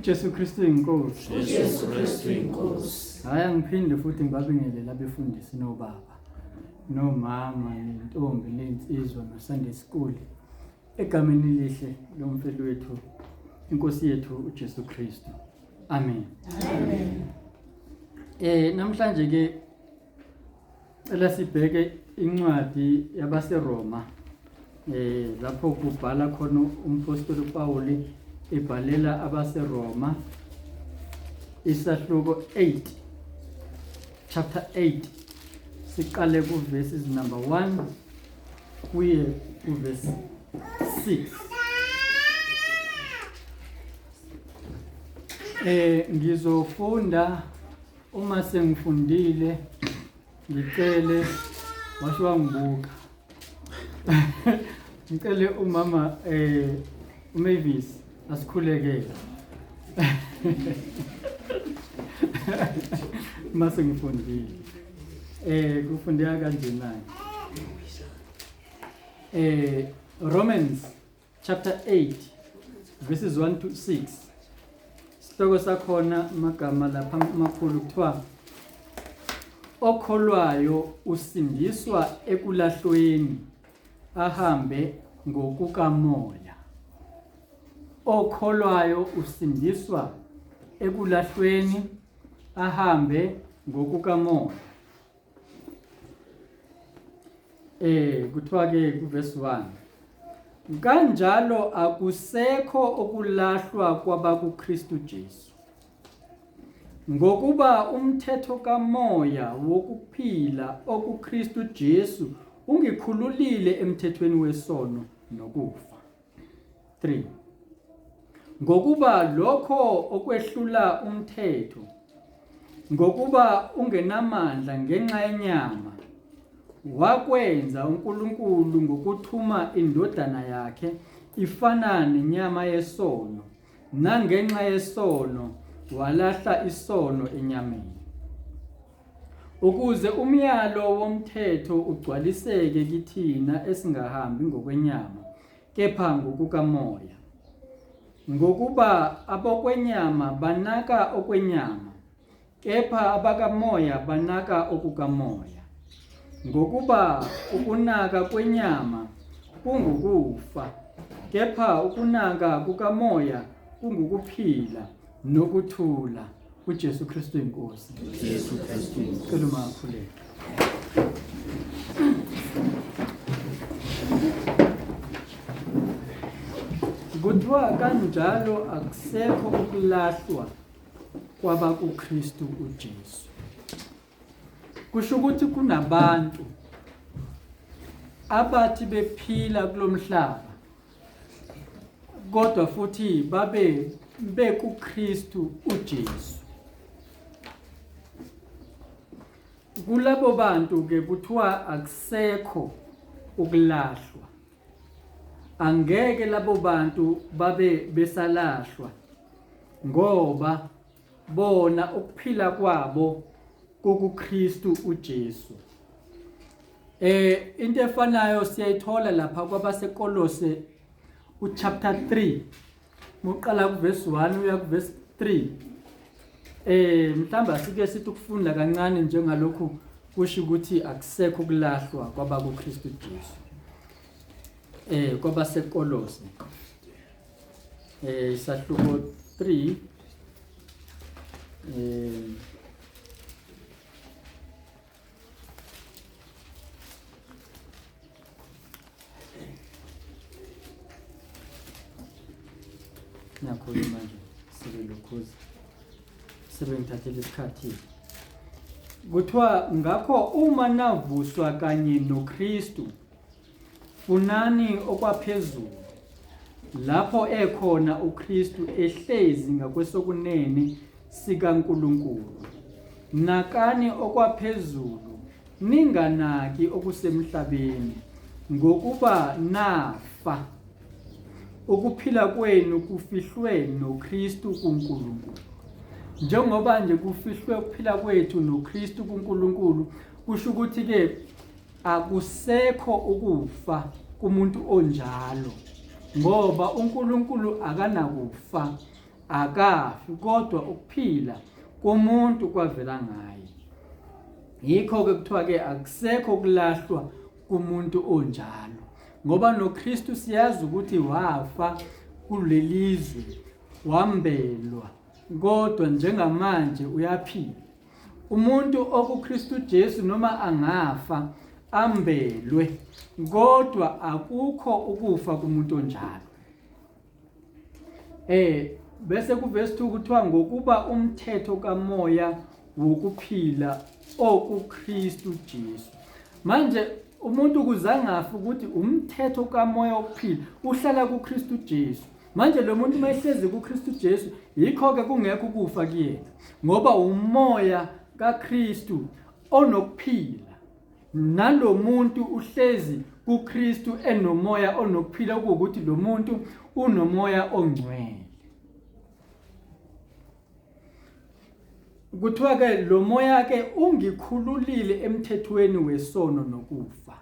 UJesu Kristu inkosi. UJesu Kristu inkosi. Hayi angiphinde futhi ngibabingelele abefundisi nobaba nomama nentombi nensizwa noSunday school egameni elihle lomfeli wethu inkosi yethu uJesu Kristu. Amen. Amen. Namhlanje ke cela sibheke incwadi yabaseRoma lapho kubhala khona umpostoli uPawuli ebhalela abaseRoma isahluko 8 chapter 8 siqale ku verses number 1 kuye ku verse 6. Ngizofunda uma sengifundile ngicele washo wangibuka ngicele umama uMavis asikhulekele uma sengifundile. Kufundeka kanjena. Romans chapter 8 verses 1 to 6. Sihloko sakhona amagama lapha amakhulu kuthiwa okholwayo usindiswa ekulahlweni ahambe ngokukamoya. Okholwayo usindiswa ekulahlweni ahambe ngokukamoya. Kuthiwa ke kuverse 1 kanjalo akusekho okulahlwa kwabakuKristu Jesu, ngokuba umthetho kamoya wokuphila okuKristu Jesu ungikhululile emthethweni wesono nokufa. 3 Ngokuba lokho okwehlula umthetho, ngokuba ungenamandla ngenxa yenyama, wakwenza uNkulunkulu ngokuthuma indodana yakhe ifana nenyama yesono, nangenxa yesono walahla isono enyameni, ukuze umyalo womthetho ugcwaliseke kithina esingahambi ngokwenyama kepha ngokukamoya. Ngokuba abokwenyama banaka okwenyama, kepha abakamoya banaka okukamoya. Ngokuba ukunaka kwenyama kungukufa, kepha ukunaka kukamoya kungukuphila nokuthula. uJesu Kristu inkosi. Jesu Kristu inkosi. Cela umakhuleke. Kuthiwa kanjalo akusekho ukulahlwa kwabakuKristu uJesu. Kusho ukuthi kunabantu abathi bephila kulomhlaba kodwa futhi babe bekuKristu uJesu. Kulabo bantu ke kuthiwa akusekho ukulahlwa. Angeke labo bantu babe besalahlwa ngoba bona ukuphila kwabo kukuKristu uJesu. Into efanayo siyayithola lapha kwabaseKolose uchapter 3 muqala kuverse 1 uya kuverse 3. Mhlawumbe asike sithi ukufunda kancane njengalokhu kusho ukuthi akusekho ukulahlwa kwabakuKristu Jesu. KwabaseKolose isahluko 3 Ngiyakhuluma nje sebelokhuza sebengithathela isikhathi. Kuthiwa ngakho uma navuswa kanye noKristu, funani okwaphezulu, lapho ekhona uKristu ehlezi ngakwesokunene sikaNkulunkulu. Nakani okwaphezulu, ninganaki okusemhlabeni, ngokuba nafa. Ukuphila kwenu kufihlwe noKristu kuNkulunkulu. Njengoba nje kufihlwe ukuphila kwethu noKristu kuNkulunkulu, kusho ukuthi ke akusekho ukufa kumuntu onjalo, ngoba uNkulunkulu akanakufa. akafi kodwa ukuphila komuntu kwavela ngaye. Yikho-ke kuthiwa-ke akusekho ukulahlwa kumuntu onjalo ngoba noKristu siyazi ukuthi wafa kulelizwe wambelwa kodwa njengamanje uyaphila. Umuntu okuKristu Jesu noma angafa ambelwe kodwa akukho ukufa kumuntu onjalo. Eh bese kuverse 2 kuthiwa ngokuba umthetho kamoya wokuphila okuKristu Jesu. Manje umuntu ukuze angafi ukuthi umthetho kamoya wokuphila uhlala kuKristu Jesu. Manje lo muntu uma ehlezi kuKristu Jesu yikho-ke kungekho ukufa kuyena ngoba umoya kaKristu onokuphila nalo muntu uhlezi kuKristu enomoya onokuphila okuwukuthi lo muntu unomoya ongcwele. Kuthiwa ke lo moya ke ungikhululile emthethweni wesono nokufa.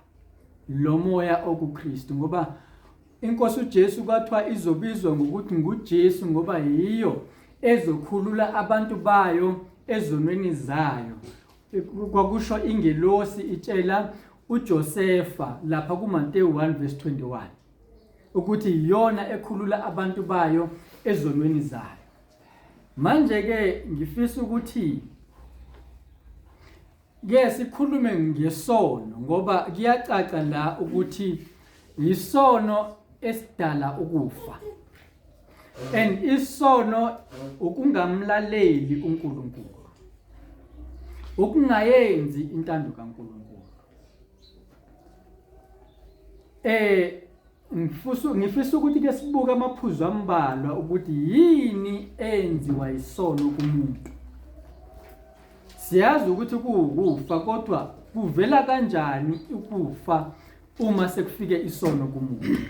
Lo moya okuKristu ngoba INkosi uJesu kwathiwa izobizwa ngokuthi nguJesu ngoba yiyo ezokhulula abantu bayo ezonweni zayo. Kwakusho ingelosi itshela uJosefa lapha kuMateyu 1 verse 21 ukuthi iyona ekhulula abantu bayo ezonweni zayo. Manje ke ngifisa ukuthi Ke sikhulume ngesono ngoba kuyacaca la ukuthi yisono esidala ukufa. And isono ukungamlaleli uNkulunkulu. Ukungayenzi intando kaNkulunkulu. Eh ngifisa ngifisa ukuthi ke sibuke amaphuzu ambalwa ukuthi yini enziwa isono kumuntu. Siyazi ukuthi kuwukufa kodwa kuvela kanjani ukufa uma sekufike isono kumuntu?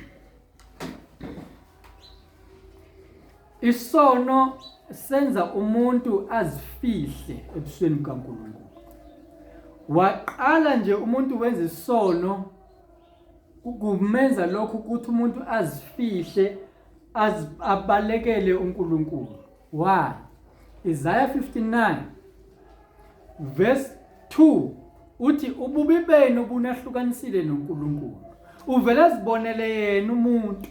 Isono senza umuntu azifihle ebusweni bukaNkulunkulu. Waqala nje umuntu wenza isono kumenza lokhu ukuthi umuntu azifihle abalekele uNkulunkulu. Why? Isaiah 59 verse 2 uthi ububi benu bunahlukanisile noNkulunkulu. Uvele azibonele yena umuntu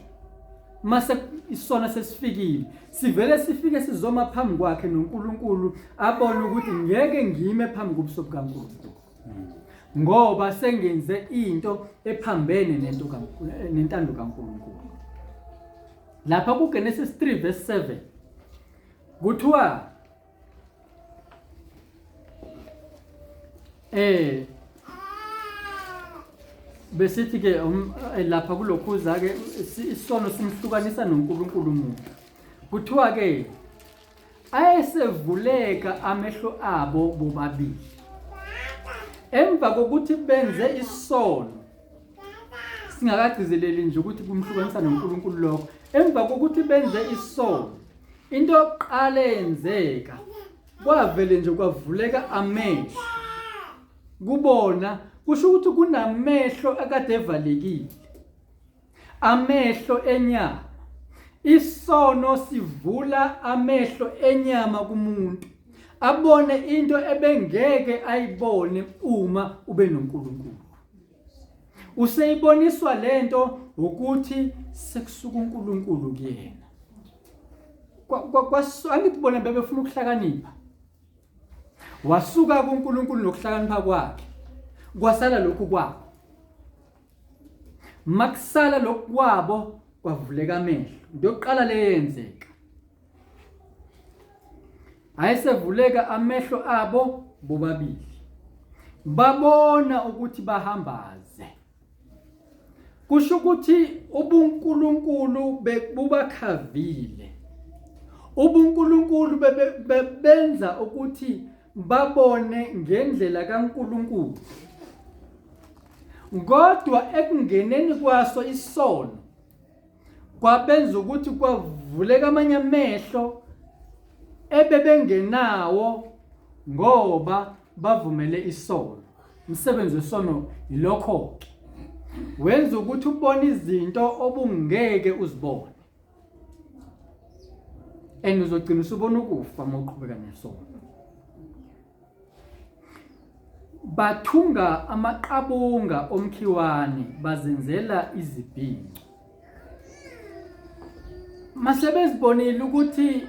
mase isona sesifikile sivele sifike sizoma phambi kwakhe noNkulunkulu abone ukuthi ngeke ngime phambi kobuso bukaNkulunkulu ngoba sengenze into ephambene nento nentando kaNkulunkulu. Lapha kuGenesis 3 verse 7 kuthiwa eh besithi ke um, eh, lapha kulokhuza ke isono simhlukanisa noNkulunkulu umuntu kuthiwa ke ayesevuleka amehlo abo bobabili emva kokuthi benze isono singakagcizeleli nje ukuthi kumhlukanisa noNkulunkulu lokho emva kokuthi benze isono into yokuqala eyenzeka kwavele nje kwavuleka amehlo kubona kusho ukuthi kunamehlo akade evalekile amehlo enyama isono sivula amehlo enyama kumuntu abone into ebengeke ayibone uma ube noNkulunkulu Useyiboniswa lento ukuthi sekusuka uNkulunkulu kuyena. Angithi bona bebefuna ukuhlakanipha. Wasuka kuNkulunkulu nokuhlakanipha kwakhe. Kwasala lokhu kwabo. Makusala lokhu kwabo kwavuleka amehlo. Into yokuqala leyenzeka. Ayesevuleka amehlo abo bobabili. Babona ukuthi bahambaze. Kusho ukuthi ubuNkulunkulu bebubakhavile. UbuNkulunkulu bebenza ukuthi babone ngendlela kaNkulunkulu. Kodwa ekungeneni kwaso isono kwabenza ukuthi kwavuleka amanye amehlo ebebengenawo ngoba bavumele isono. Umsebenzi wesono yilokho-ke, wenza ukuthi ubone izinto obungeke uzibone. And uzogcina usubona ukufa uma uqhubeka nesono. Bathunga amaqabunga omkhiwane bazenzela izibhinco. Masebezibonile ukuthi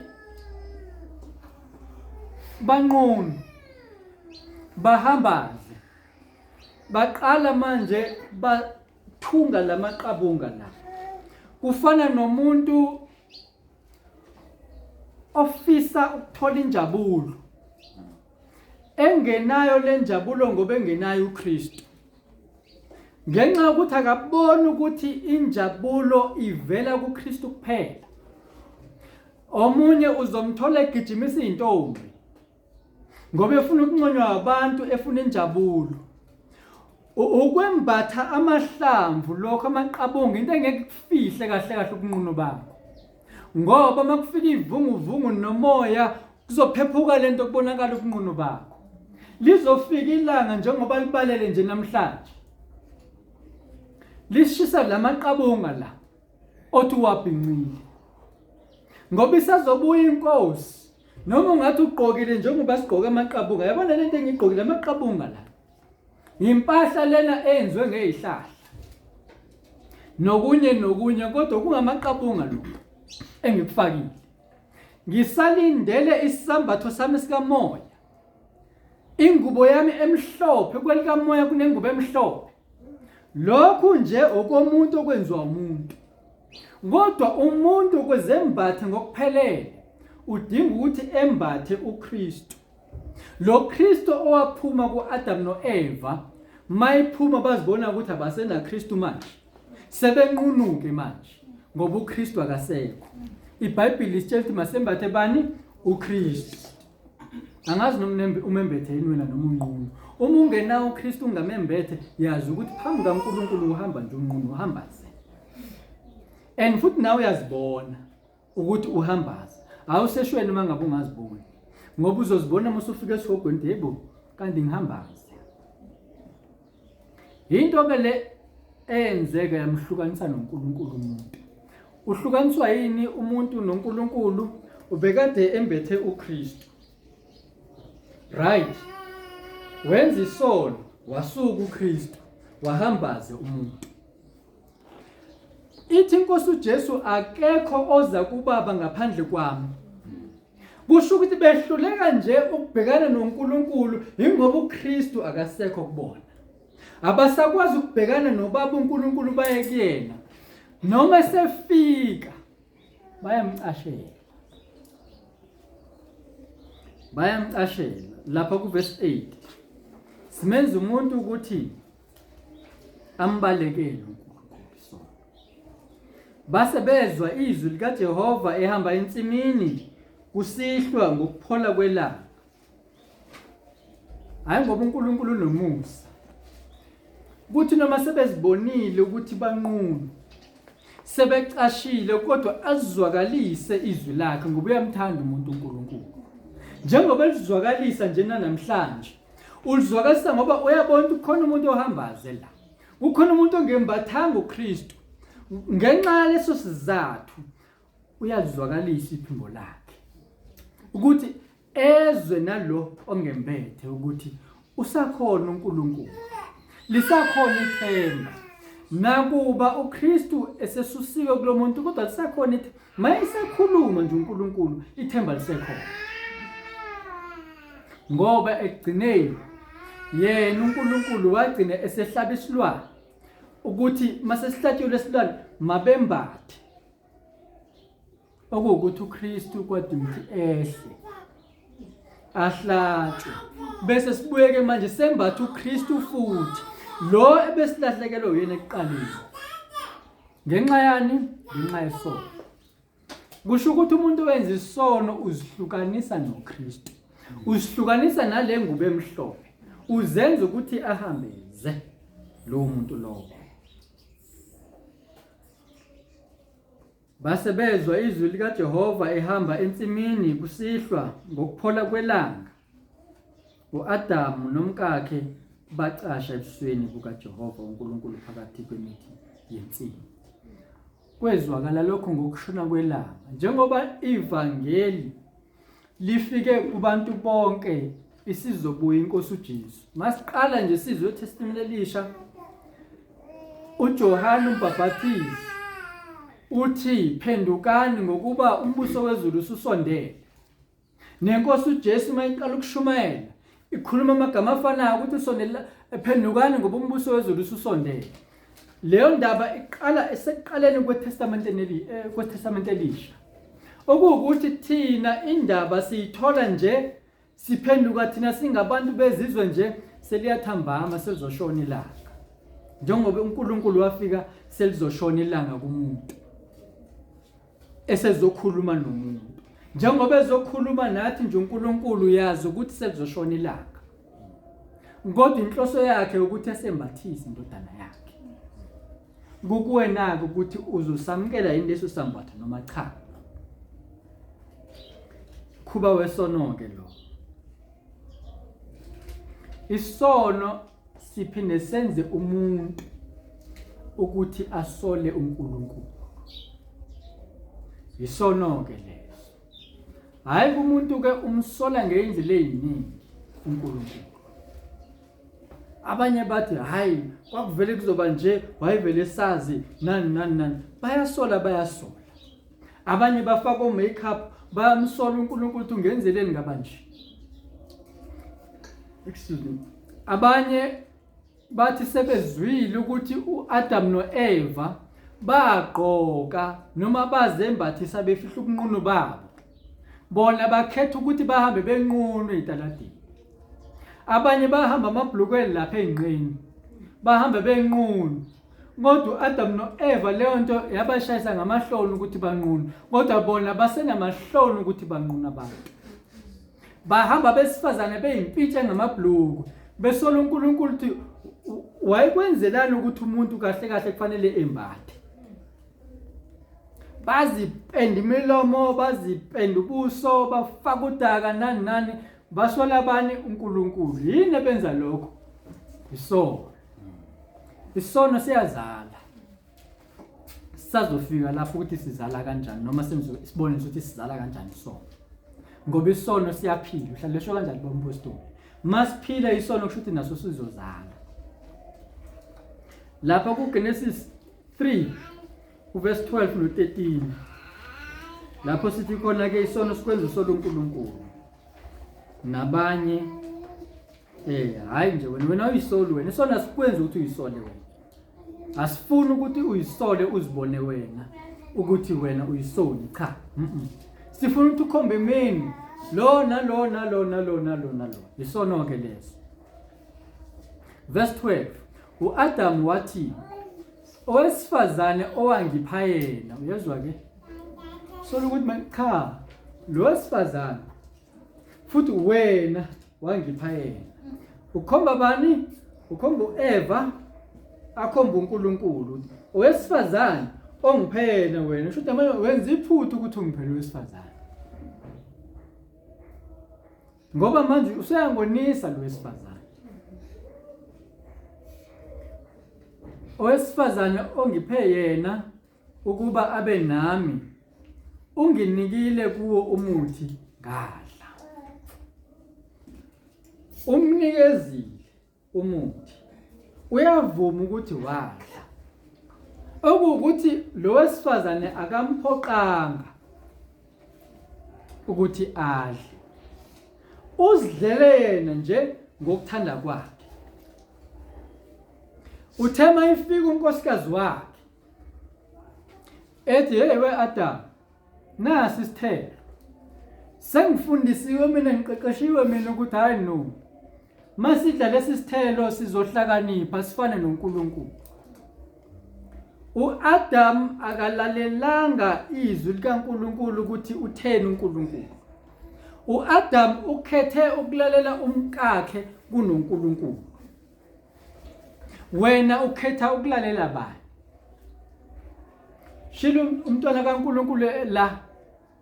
banqunu bahambaze baqala manje bathunga lamaqabunga la kufana nomuntu ofisa ukuthola injabulo engenayo lenjabulo ngoba engenayo uKristu ngenxa yokuthi akaboni ukuthi injabulo ivela kuKristu kuphela omunye uzomthola egijimisa izintombi ngoba efuna ukunconywa abantu efuna injabulo ukwembatha amahlamvu lokho amaqabunga into engeke kufihle kahle kahle ubunqunu bakho ngoba uma kufika ivunguvungu nomoya kuzophephuka lento kubonakala ubunqunu bakho lizofika ilanga njengoba libalele nje namhlanje lishisa lamaqabunga la othi uwabhincile ngoba isazobuya inkosi noma ungathi ugqokile njengoba sigqoke amaqabunga yabona lento engigqokile amaqabunga la Impahla lena eyenziwe ngezihlahla. Nokunye nokunye kodwa kungamaqabunga lokhu engikufakile. Ngisalindele isambatho sami sikamoya. Ingubo yami emhlophe kwelikamoya kunengubo emhlophe. Lokhu nje okomuntu okwenziwa umuntu. Kodwa umuntu kwezembathe ngokuphelele udinga ukuthi embathe uKristu. Lo Kristu owaphuma kuAdam noEva mayiphuma bazibona ukuthi abasena Kristu manje. Sebenqunuke manje ngoba uKristu akasekho. IBhayibheli lisitshela ukuthi masembathe bani? uKristu. Angazi noma umembethe yini wena noma unqunu. Uma ungenawo uKristu ungamembethe yazi ukuthi phambi kaNkulunkulu uhamba nje unqunu uhamba ze. And futhi nawe uyazibona. ukuthi uhambaze awuseshweni uma ngabe ungaziboni ngoba uzozibona uma usufika esihogweni yebo kanti ngihambaze into ke le eyenzeka yamhlukanisa noNkulunkulu umuntu uhlukaniswa yini umuntu noNkulunkulu ubekade embethe uKristu right wenza isono wasuka uKristu wahambaze umuntu Ithi inkosi uJesu akekho oza kubaba ngaphandle kwami. Kusho ukuthi behluleka nje ukubhekana noNkulunkulu ingoba uKristu akasekho kubona. Abasakwazi ukubhekana nobaba uNkulunkulu baye kuyena. Noma esefika bayamcashela. Bayamcashela lapha kuverse 8. Simenza umuntu ukuthi ambalekele uNkulunkulu sona. Base bezwa izwi likaJehova ehamba ensimini kusihlwa ngokuphola kwelanga. Hayi ngoba uNkulunkulu unomusa. Kuthi noma sebezibonile ukuthi banqunu sebecashile kodwa azizwakalise izwi lakhe ngoba uyamthanda umuntu uNkulunkulu. Njengoba elizwakalisa nje namhlanje Ulizwakalisa ngoba uyabona ukuthi kukhona umuntu ohambaze la. Kukhona umuntu ongembathanga uKristu. Ngenxa yaleso sizathu uyalizwakalisa iphimbo lakhe. Ukuthi ezwe nalo ongembethe ukuthi usakhona uNkulunkulu. Lisakhona ithemba. Nakuba uKristu esesusiwe kulomuntu kodwa lisakhona ithemba. Mayesakhuluma nje uNkulunkulu ithemba lisekhona. Ngoba ekugcineni yena uNkulunkulu wagcina esehlaba isilwane ukuthi masesihlatshelwe isilwane mabembathe okuwukuthi uKristu kwadinga ukuthi ehle ahlatshwe bese sibuyeke manje sembatha uKristu futhi lo ebesilahlekelwe uyena ekuqaleni ngenxa yani ngenxa yesono kusho ukuthi umuntu owenza isono uzihlukanisa noKristu uzihlukanisa nale ngubo emhlophe uzenza ukuthi ahambe ze lowo muntu lowo Base bezwa izwi likaJehova ehamba ensimini kusihlwa ngokuphola kwelanga. U-Adamu nomkakhe bacasha ebusweni bukaJehova uNkulunkulu phakathi kwemithi yensimu. Kwezwakala lokho ngokushona kwelanga. Njengoba ivangeli lifike kubantu bonke isizobuya inkosi uJesu. Masiqala nje sizwe eTestament elisha uJohane umbhaphathizi uthi phendukani ngokuba umbuso wezulu ususondele. Nenkosi uJesu uma iqala ukushumayela ikhuluma amagama afanayo ukuthi usondela phendukani ngoba umbuso wezulu ususondele. Leyo ndaba iqala esekuqaleni kweTestamente eh, kweTestamente elisha. Okuwukuthi thina indaba siyithola nje siphenduka thina singabantu bezizwe nje seliyathambama selizoshona ilanga. Njengoba uNkulunkulu wafika selizoshona ilanga kumuntu. Esezokhuluma nomuntu. Njengoba ezokhuluma nathi nje uNkulunkulu uyazi ukuthi sekuzoshona ilanga. Kodwa inhloso yakhe ukuthi esembathise indodana yakhe. Kukuwena-ke ukuthi uzosamukela yini leso sambatho noma cha. Khuba wesono-ke lo. Isono siphinde senze umuntu ukuthi asole uNkulunkulu. Isono-ke leso. Hhayi kumuntu-ke umsola ngeyindlela ey'ningi uNkulunkulu. Abanye bathi hhayi kwakuvele kuzoba nje wayevele sazi nani nani nani. Bayasola bayasola. Abanye bafaka o-makeup bayamsola uNkulunkulu ukuthi ungenzeleni ngaba nje. Excuse me. Abanye bathi sebezwile ukuthi u-Adam no-Eva bagqoka noma bazembathisa befihla ubunqunu babo. Bona bakhetha ukuthi bahambe benqunu ey'taladini. Abanye bahamba amabhlukwe lapha ey'nqeni. Bahambe benqunu. Kodwa u-Adam no-Eva leyo nto yabashayisa ngamahloni ukuthi banqunu. Kodwa bona basenamahloni ukuthi banqunu abantu. Bahamba besifazane beyimpitsha ngamabhluku besola uNkulunkulu ukuthi wayekwenzelani ukuthi umuntu kahle kahle kufanele embathe. Bazipenda imilomo, bazipenda ubuso, bafaka udaka nani nani, basola bani uNkulunkulu. Yini ebenza lokho? Isono. Isono siyazala. Sisazofika lapho ukuthi sizala kanjani noma senze isibonelo ukuthi sizala kanjani isono. Ngoba isono siyaphila, uhlale esho kanjani bompostoli. Masiphila isono kusho ukuthi naso sizozala. Lapha kuGenesis 3 uverse 12 no-13 lapho sithi khona ke isono sikwenza usolo uNkulunkulu nabanye eh hayi nje wena wena uyisoli wena isono asikwenzi ukuthi uyisole wena asifuni ukuthi uyisole uzibone wena ukuthi wena uyisoni cha mm -mm. Sifuna ukuthi ukhombe imini lo nalo nalo nalo nalo nalo isono ke leso. Verse 12 uAdam wathi owesifazane owangipha yena uyezwa ke sola ukuthi cha lo wesifazane futhi wena wangipha yena ukhomba bani ukhomba uEva akhomba uNkulunkulu owesifazane ongiphe yena wena usho ukuthi manje wenza iphutha ukuthi ungiphele owesifazane ngoba manje useyangonisa lo wesifazane owesifazane ongiphe yena ukuba abe nami unginikile kuwo umuthi ngadla umnikezile umuthi uyavuma ukuthi wadla okuwukuthi lo wesifazane akamphoqanga ukuthi adle uzidlele yena nje ngokuthanda kwakhe uthe mayifika unkosikazi wakhe ethi hey we Adam nasi isithelo sengifundisiwe mina ngiqeqeshiwe mina ukuthi hayi no masidla lesi sithelo sizohlakanipha sifane noNkulunkulu uAdam akalalelanga izwi likaNkulunkulu ukuthi utheni uNkulunkulu uAdam ukhethe ukulalela umkakhe kunoNkulunkulu Wena ukhetha ukulalela bani? Shilo umntwana kaNkulunkulu la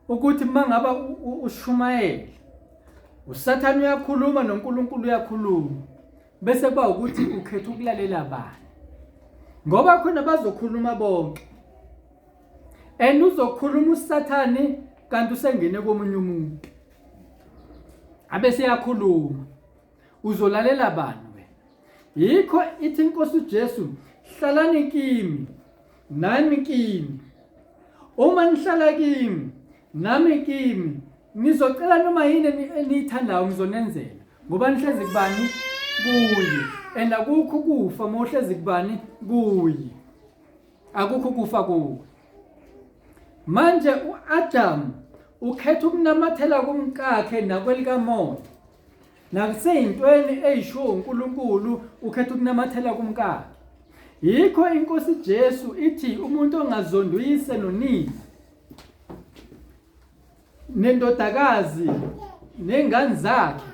ukuthi mangaba ushumayela uSathane uyakhuluma noNkulunkulu uyakhuluma bese kuba ukuthi ukhetha ukulalela bani ngoba khona bazokhuluma bonke. And uzokhuluma uSathane kanti usengene komunye umuntu. Abese yakhuluma. Uzolalela bani wena? Yikho ithi inkosi uJesu, hlalani kimi nami kimi. Uma nihlala kimi nami kimi, nizocela noma yini eniyithandayo ngizonenzela, ngoba nihlezi kubani? Kuye. And akukho ukufa uma uhlezi kubani? Kuye. Akukho ukufa kuwe. Manje uAdam ukhetha ukunamathela kumkakhe nakwelikamoya. Naseyintweni eyishiwo uNkulunkulu ukhetha ukunamathela kumkakhe. Yikho inkosi Jesu ithi umuntu ongazondi uyise nonina nendodakazi nengane zakhe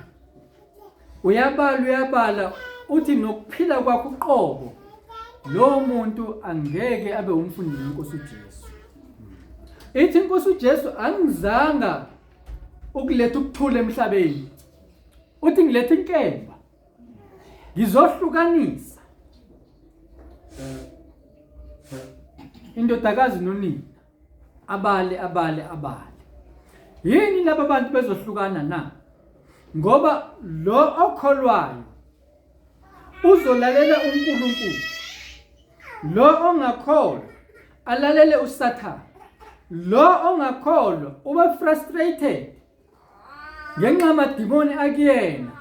uyabala uyabala uthi nokuphila kwakho uqobo lowo muntu angeke abe umfundi wenkosi uJesu. Ithi inkosi uJesu angizanga ukuletha ukuthula emhlabeni, uthi ngiletha inkemba, ngizohlukanisa indodakazi nonina, abale abale abale. Yini laba bantu bezohlukana na? Ngoba lo okholwayo uzolalela uNkulunkulu, lo ongakholwa alalele uSathane, lo ongakholwa uba frustrated ngenxa yamadimoni akuyena,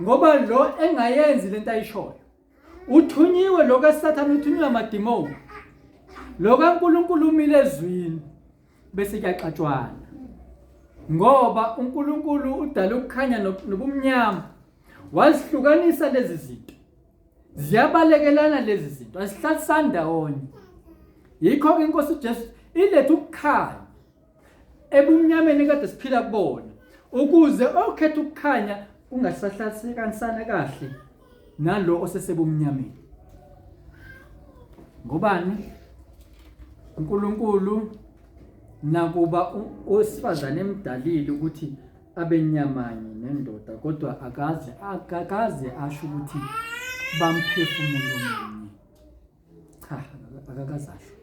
ngoba lo engayenzi lento ayishoyo. Uthunyiwe lo kaSathane, uthunyiwe amadimoni, lo kaNkulunkulu umile ezwini, bese kuyaxatshwana, ngoba uNkulunkulu udala ukukhanya nobumnyama, wazihlukanisa lezi zinto, ziyabalekelana lezi zinto, azihlalisani ndawonye. Yikho-ke inkosi uJesu iletha ukukhanya ebumnyameni kade siphila kubona, ukuze okhetha ukukhanya kungasahlalisekanisana kahle nalo osesebumnyameni. Ngobani? uNkulunkulu nakuba owesifazane emdalile ukuthi abenyamanye nendoda, kodwa akaze akakaze asho ukuthi bamphefumulo munye. Cha, akakaze asho.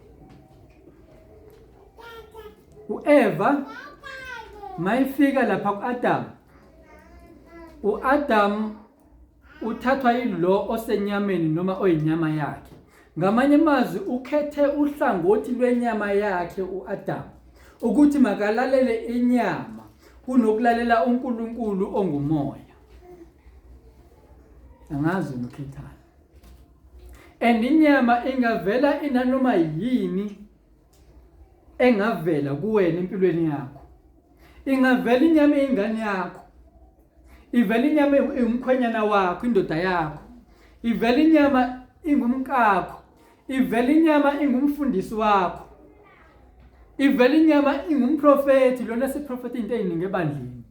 U-Eva mayifika lapha ku-Adam, u-Adam uthathwa yilo osenyameni noma oyinyama yakhe. Ngamanye amazwi ukhethe uhlangothi lwenyama yakhe u-Adam ukuthi makalalele inyama kunokulalela uNkulunkulu ongumoya. Angazi nokhethana. And inyama ingavela inanoma yini engavela kuwena empilweni yakho. Ingavela inyama eyingane yakho. Ivela inyama ingumkhwenyana wakho, indoda yakho. Ivela inyama ingumkakho. Ivela inyama ingumfundisi wakho. Ivela inyama ingumprofethi, lona siprofethi into eziningi ebandleni.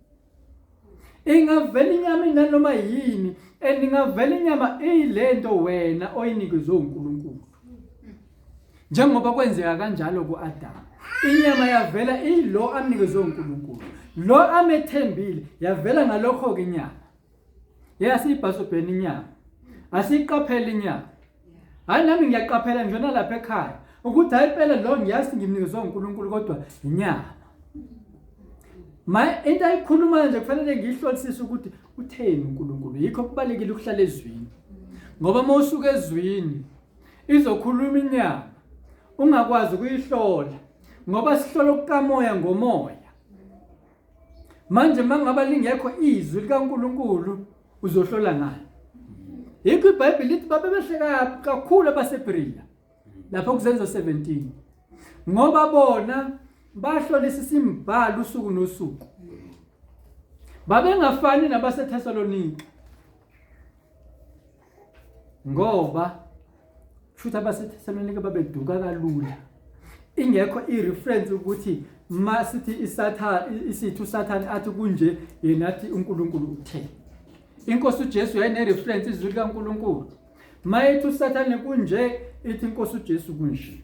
Ingavela inyama inanoma yini, and ingavela inyama iyilento wena oyinikezwe uNkulunkulu. Njengoba kwenzeka kanjalo ku-Adamu. Inyama yavela iyilo amnikezwe uNkulunkulu. Lo amethembile yavela ngalokho-ke inyama. Yasiyibhasobheni inyama. Asiyiqaphele inyama. Hayi nami ngiyaqaphela nje nalapha ekhaya ukuthi hayi impela lo ngiyazi ngimnikezwe uNkulunkulu kodwa inyama. Ma into ayikhulumayo nje kufanele ngiyihlolisise ukuthi utheni uNkulunkulu. Yikho kubalekile ukuhlala ezwini. Ngoba uma usuka ezwini izokhuluma inyama ungakwazi ukuyihlola, ngoba sihlola okukamoya ngomoya. Manje mangaba lingekho izwi likaNkulunkulu uzohlola ngani? Yikho iBhayibheli lithi babebehle kakhulu abaseBerea lapho kuzenzo 17, ngoba bona bahlolisisa imibhalo usuku nosuku, babengafani nabaseThesalonika, ngoba futhi abaseThesalonika babeduka kalula, ingekho i-reference ukuthi ma sithi isathane isithi usathane athi kunje, yena athi uNkulunkulu uthe. Inkosi uJesu yayine-reference, izwi likaNkulunkulu. Mayethi usathane kunje, ithi inkosi uJesu kunje.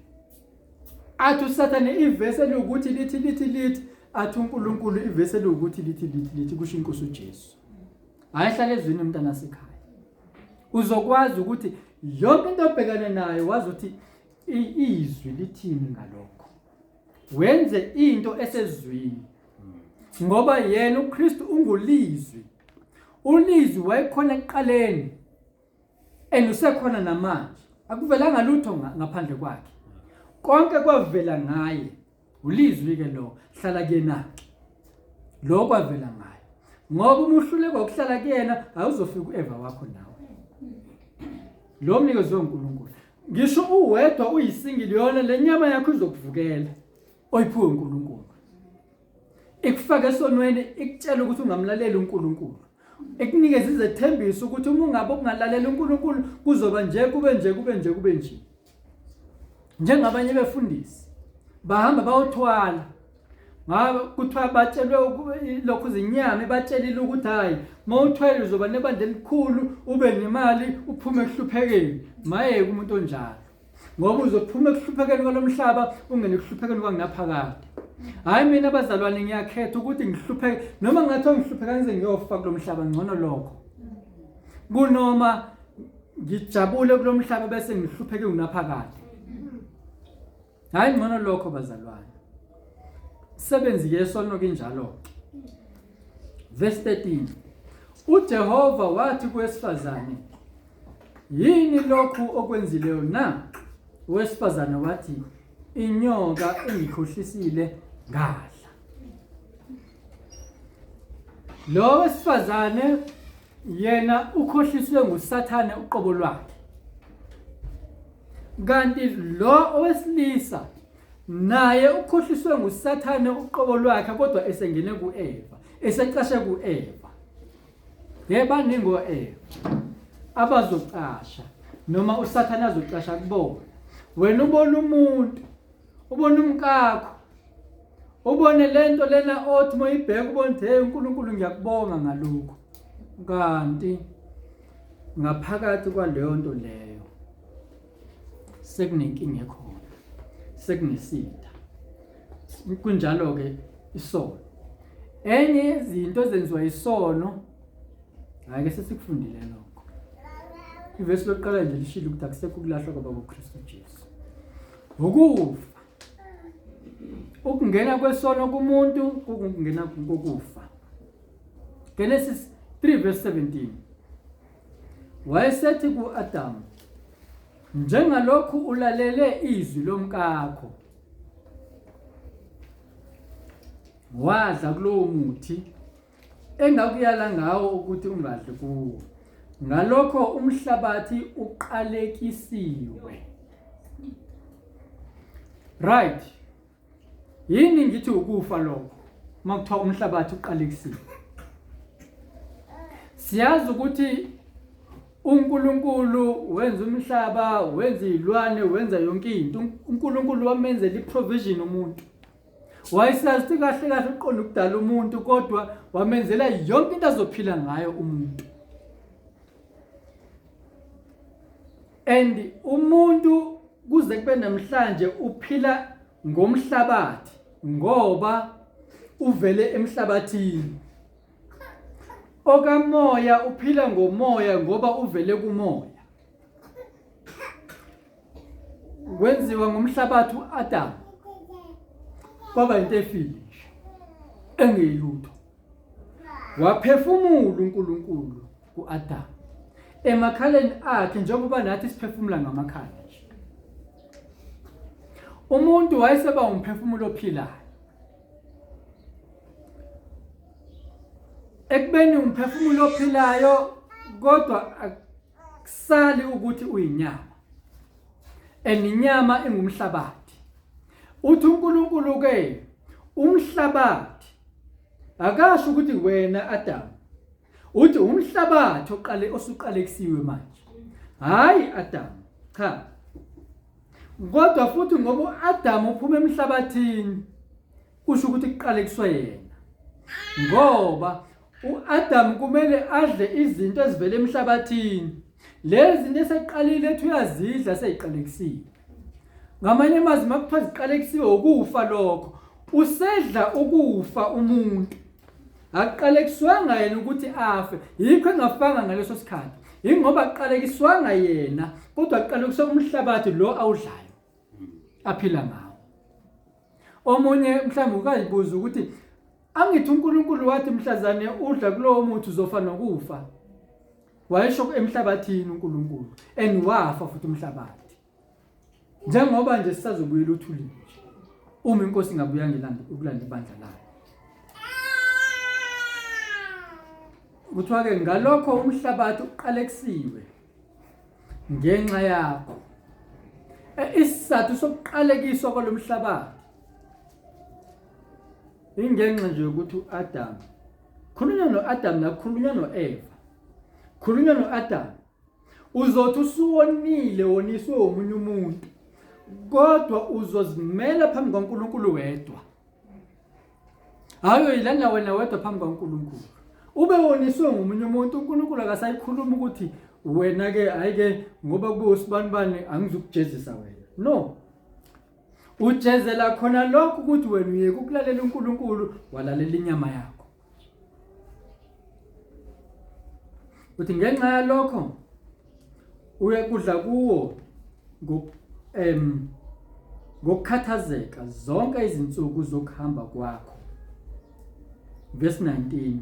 Athi usathane ivesi eliwukuthi lithi lithi lithi, athi uNkulunkulu ivesi eliwukuthi lithi lithi lithi, kusho inkosi uJesu. Hayi, hlala ezwini mntana sekhaya, uzokwazi ukuthi yonke into obhekane nayo wazi ukuthi izwi lithini ngalokho. Wenze into esezwini. Ngoba yena uKristu ungulizwi. Ulizwi wayekhona ekuqaleni and usekhona namanje. Akuvelanga lutho ngaphandle kwakhe. Konke kwavela ngaye. Ulizwi ke lo, hlala kuyena ke. Lo kwavela ngaye. Ngoba uma uhluleka ukuhlala kuyena awuzofika uEva wakho nawe. Lo mnikezwe uNkulunkulu. Ngisho uwedwa uyisingili yona le nyama yakho izokuvukela oyiphiwe uNkulunkulu. Ikufake esonweni ikutshela ukuthi ungamlaleli uNkulunkulu. Ikunikeza izethembiso ukuthi uma ungabe ukungalalela uNkulunkulu kuzoba nje kube nje kube nje kube nje. Njengabanye befundisi bahamba bayothwala ngabe kuthiwa batshelwe lokhu izinyama batshelile ukuthi hayi mawuthwele uzoba nebandla elikhulu ube nemali uphume ekuhluphekeni mayeke umuntu onjalo ngoba uzophuma ekuhluphekeni kwalomhlaba ungene ekuhluphekeni kwangaphakade hayi mina abazalwane ngiyakhetha ukuthi ngihlupheke noma ngathiwa ngihlupheka ngize ngiyofa kulomhlaba ngcono lokho kunoma ngijabule kulomhlaba bese ngihlupheke unaphakade Hayi ngcono lokho bazalwane. Sebenzi yesono kinjalo. Verse 13. UJehova wathi kuwesifazane, yini lokhu okwenzileyo na? Owesifazane wathi, inyoka engikhohlisile ngadla. Lo wesifazane yena ukhohliswe nguSathane uqobo lwakhe. Kanti lo owesilisa naye ukhohliswe nguSathane uqobo lwakhe kodwa esengene kuEva, esecashe kuEva. Yebo baningi oEva abazocasha noma uSathane azocasha kubona. Wena ubona umuntu, ubona umkakho, ubone lento lena othi moyibheka ubone ukuthi hey uNkulunkulu ngiyakubonga ngalokho. Kanti ngaphakathi kwaleyo nto leyo sekunenkinga ekhona sekunesitha kunjalo-ke isono enye yezinto ezenziwa isono hhayi ke sesikufundile lokho ivesi lokuqala nje lishilo ukuthi akusekho ukulahlwa kwabakukristu Jesu ukufa ukungena kwesono kumuntu kukungena kokufa Genesis 3 verse 17 Wayesethi ku-Adamu, njengalokhu ulalele izwi lomkakho, wadla kulowo muthi engakuyala ngawo ukuthi ungadli kuwo, ngalokho umhlabathi uqalekisiwe. Right. Yini ngithi ukufa lokho uma kuthiwa umhlabathi uqalekisiwe? Siyazi ukuthi uNkulunkulu wenza umhlaba, wenza izilwane, wenza yonke into. uNkulunkulu wamenzela iprovision umuntu. Wayesazi ukuthi kahle kahle uqonda ukudala umuntu kodwa wamenzela yonke into azophila ngayo umuntu. And umuntu kuze kube namhlanje uphila ngomhlabathi ngoba uvele emhlabathini. Okamoya uphila ngomoya ngoba uvele kumoya. Wenziwa ngomhlabathi uAdam. Kwaba into efile nje engeyilutho. Waphefumula uNkulunkulu kuAdam emakhaleni akhe njengoba nathi siphefumula ngamakhala nje. Umuntu wayeseba umphefumulo ophilayo. Ekubeni umphefumulo ophilayo kodwa akusali ukuthi uyinyama. And inyama ingumhlabathi. Uthi uNkulunkulu ke umhlabathi akasho ukuthi wena Adam uthi umhlabathi oqale osuqalekisiwe manje hayi Adam cha kodwa futhi ngoba uAdam uphuma emhlabathini kusho ukuthi kuqalekiswe yena ngoba uAdam kumele adle izinto ezivela emhlabathini lezi zinto eseqalile ethi uyazidla seyiqalekisiwe ngamanye amazwi makuthiwa ziqalekisiwe ukufa lokho usedla ukufa umuntu akuqalekiswanga yena ukuthi afe yikho engafanga ngaleso sikhathi yingoba akuqalekiswanga yena kodwa kuqalekiswe umhlabathi lo awudlayo aphila ngawo. Omunye mhlawumbe ukazibuza ukuthi angithi uNkulunkulu wathi mhlazane udla kulowo muthi uzofa nokufa. Wayesho emhlabathini uNkulunkulu and wafa futhi umhlabathi. Njengoba nje sisazobuyela uthulini nje. Uma inkosi ingabuya ngelanda ukulanda ibandla layo. Kuthiwa ke ngalokho umhlabathi uqalekisiwe ngenxa yakho. E, isizathu sokuqalekiswa kwalomhlabathi ingenxa nje yokuthi uAdam khulunywa noAdam nakhulunywa noEva khulunywa noAdam uzothi usuwonile woniswe omunye umuntu kodwa uzozimela phambi kwaNkulunkulu wedwa hayi uyilanda wena wedwa phambi kwaNkulunkulu ube woniswe ngomunye umuntu uNkulunkulu akasayikhuluma ukuthi wena ke hayi ke ngoba kube usibanibani angizukujezisa wena no ujezela khona lokho ukuthi wena uyeke ukulalela uNkulunkulu walalela inyama yakho uthi ngenxa yalokho uyakudla kuwo ngokukhathazeka zonke izinsuku zokuhamba kwakho. Verse 19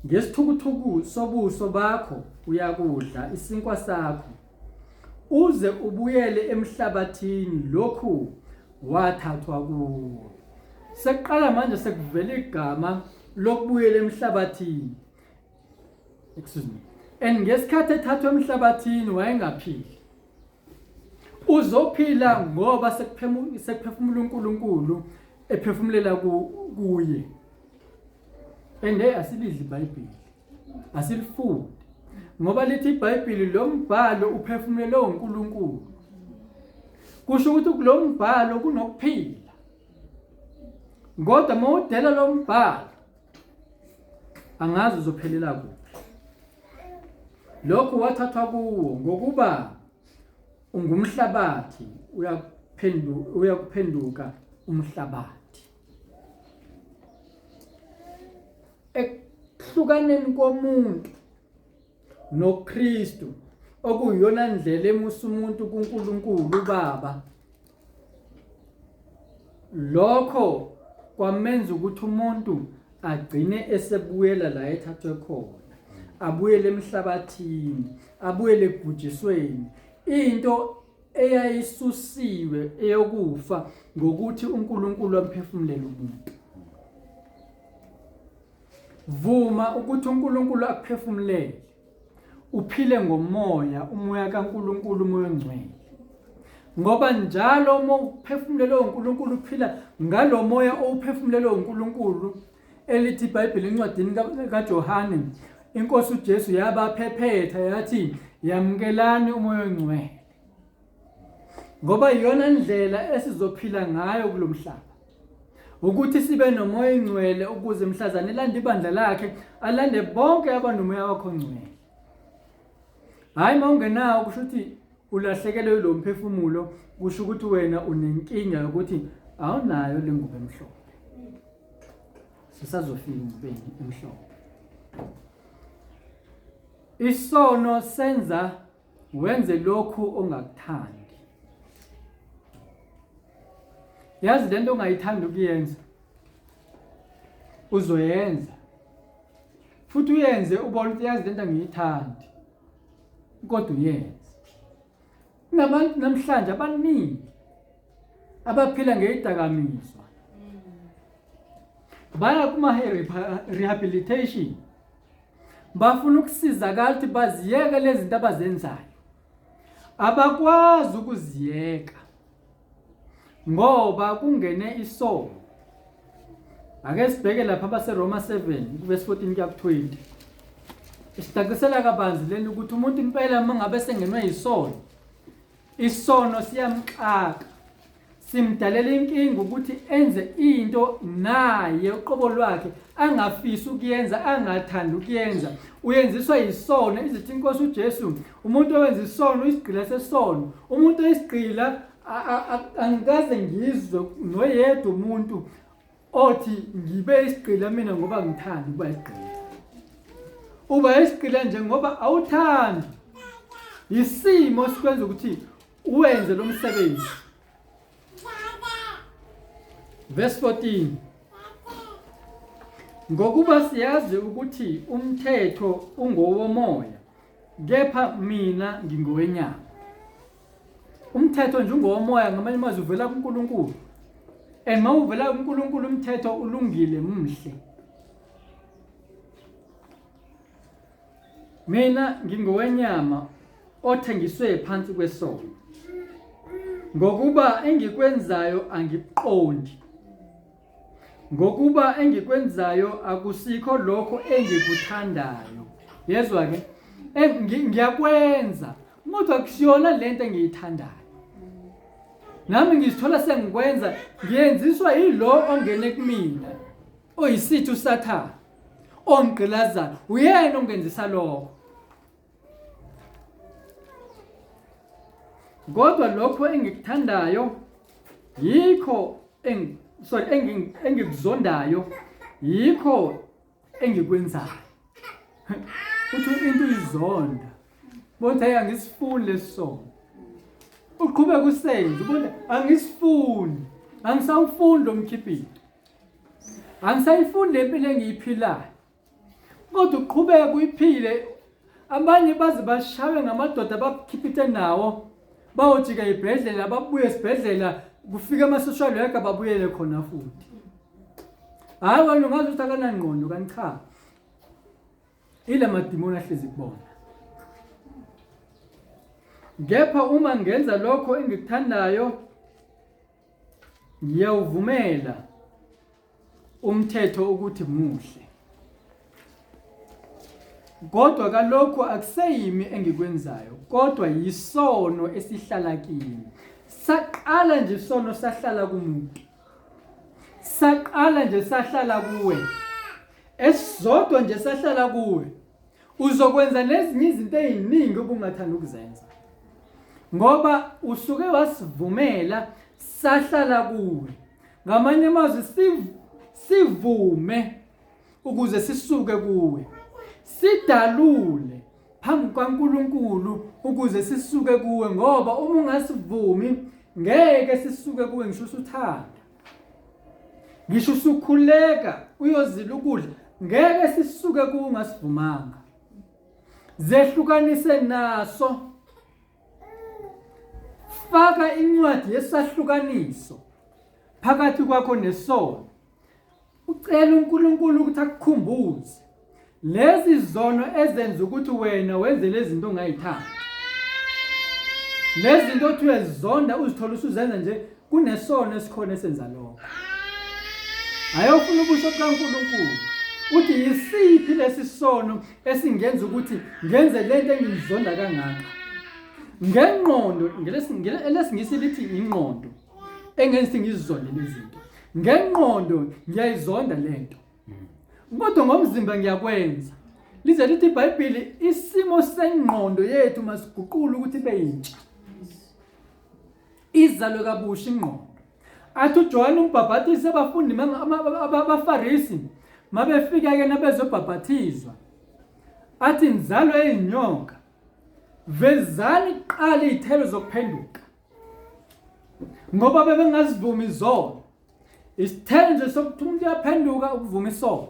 Ngesithukuthuku sobuso bakho uyakudla isinkwa sakho uze ubuyele emhlabathini lokhu wathathwa kuwo. Sekuqala manje sekuvela igama lokubuyela emhlabathini. Excuse me. And ngesikhathi ethathwa emhlabathini wayengaphili. Uzophila ngoba sekuphefumula uNkulunkulu ephefumulela kuye. And hey asilidli iBhayibheli. Asilifundi. Ngoba lithi iBhayibheli lo mbhalo uphefumulelwe uNkulunkulu. Kusho ukuthi kulo mbhalo kunokuphila. Kodwa mawudela lo mbhalo angazi uzophelela kuphi. Lokhu wathathwa kuwo ngokuba ungumhlabathi uyakuphenduka uyakuphenduka umhlabathi. Ekuhlukaneni komuntu noKristu okuyiyona ndlela emusa umuntu kuNkulunkulu uBaba lokho kwamenza ukuthi umuntu agcine esebuyela la ethathwe khona abuyele emhlabathini abuyele ekubhujisweni into eyayisusiwe eyokufa ngokuthi uNkulunkulu amphefumulele umuntu Vuma ukuthi uNkulunkulu akuphefumulele. Uphile ngomoya, umoya kaNkulunkulu, umoya ongcwele. Ngoba njalo uma uphefumulelwe uNkulunkulu uphila ngalo moya owuphefumulelwe uNkulunkulu elithi iBhayibheli encwadini kaJohane inkosi uJesu yabaphephetha yathi yamukelani umoya ongcwele ngoba iyona ndlela esizophila ngayo kulomhlaba ukuthi sibe nomoya ongcwele ukuze mhlazane elande ibandla lakhe alande bonke abanomoya wakho ongcwele hhayi uma ungenawo kusho ukuthi ulahlekelwe yilo mphefumulo kusho ukuthi wena unenkinga yokuthi awunayo le ngubo emhlophe sisazofika engubeni emhlophe isono senza wenze lokhu ongakuthandi yazi lento ongayithandi ukuyenza uzoyenza futhi uyenze ubone ukuthi yazi lento angiyithandi kodwa uyenze kunabantu namhlanje abaningi abaphila ngeyidakamizwa baya kuma rehabilitation bafuna ukusizakala ukuthi baziyeke lezi zinto abazenzayo abakwazi ukuziyeka ngoba kungene isono ake sibheke lapha abaseRoma 7 verse 14 kuya ku-20 isicacisela kabanzi lento ukuthi umuntu impela uma ngabe sengenwe yisono Isono siyamxaka, simdalela inkinga ukuthi enze into naye uqobo lwakhe angafisi ukuyenza, angathandi ukuyenza. Uyenziswa yisono. Izithi inkosi uJesu, umuntu owenza isono uyisigqila sesono. Umuntu oyisigqila angikaze ngizwe noyedwa umuntu othi ngibe isigqila mina ngoba ngithanda ukuba isigqila uba isigqila nje ngoba awuthandi isimo sikwenza ukuthi uwenze lo msebenzi Verse 14. Ngokuba siyazi ukuthi umthetho ungowomoya, kepha mina ngingowenyama. Umthetho nje ungowomoya, ngamanye amazwi uvela kuNkulunkulu. And mawuvela kuNkulunkulu umthetho ulungile mhle. Mina ngingowenyama othengiswe phansi kwesono. Ngokuba engikwenzayo angikuqondi. Ngokuba engikwenzayo akusikho lokho engikuthandayo. Yezwa ke? Ngiyakwenza kodwa kusiyona lento engiyithandayo. Nami ngizithola sengikwenza ngiyenziswa yilo ongene kumina oyisithi uSathane. Ongigqilazayo uyena ongenzisa lokho. Kodwa lokho engikuthandayo yikho sorry engikuzondayo yikho engikwenzayo. Uthi into uyizonda. Bonke hayi angisifuni lesisono. Uqhubeka usenze ubona angisifuni. Angisawufuni lo mkhipito. Angisayifuni le mpilo engiyiphilayo. Kodwa uqhubeke uyiphile. Abanye baze bashawe ngamadoda bakhiphithe nawo. Bayojika ibhedlela babuye esibhedlela kufika ama-social worker babuyele khona futhi. Hhayi wena ungazi ukuthi akanangqondo kanti cha. Ila madimoni ahlezi kubona. Kepha uma ngenza lokho engikuthandayo ngiyawuvumela umthetho ukuthi muhle. Kodwa kalokhu akuseyimi engikwenzayo, kodwa yisono esihlala kimi. Saqala nje isono sahlala kumuntu. Saqala nje sahlala kuwe. Esizodwa nje sahlala kuwe. Uzokwenza nezinye izinto eziningi obungathanda ukuzenza. Ngoba usuke wasivumela sahlala kuwe. Ngamanye amazwi sivume ukuze sisuke kuwe. Sidalule phambi kukaNkulunkulu ukuze sisuke kuwe ngoba uma ungasivumi ngeke sisuke kuwe ngisho usuthanda. Ngisho usukhuleka uyozila ukudla ngeke sisuke kuwe ungasivumanga. Zehlukanise naso. Faka incwadi yesahlukaniso phakathi kwakho nesono. Ucela uNkulunkulu ukuthi akukhumbuze lezi zono ezenza ukuthi wena wenze lezi zinto ongayithandi. Lezi zinto othi uyazizonda uzithola usuzenza nje kunesono esikhona esenza lokho. Ayofuna ubuso bukaNkulunkulu. Uthi yisiphi lesi sono esingenza ukuthi ngenze lento engiyizonda kangaka? Ngengqondo, ngelesingisi lithi ingqondo engenza ukuthi ngizizonde lezi zinto. Ngengqondo ngiyayizonda lento. Kodwa ngomzimba ngiyakwenza. Lize lithi iBhayibheli isimo sengqondo yethu masiguqule ukuthi ibe yintsha. Izalwe kabusha ingqondo. Athi uJohane umbhabhatisi abafundi abaFarisi mabefika ke nabezobhabhathizwa. Athi nzalo eyinyoka vezani kuqala izithelo zokuphenduka. Ngoba bebengazivumi izono. Isithelo nje sokuthi umuntu uyaphenduka ukuvuma isono.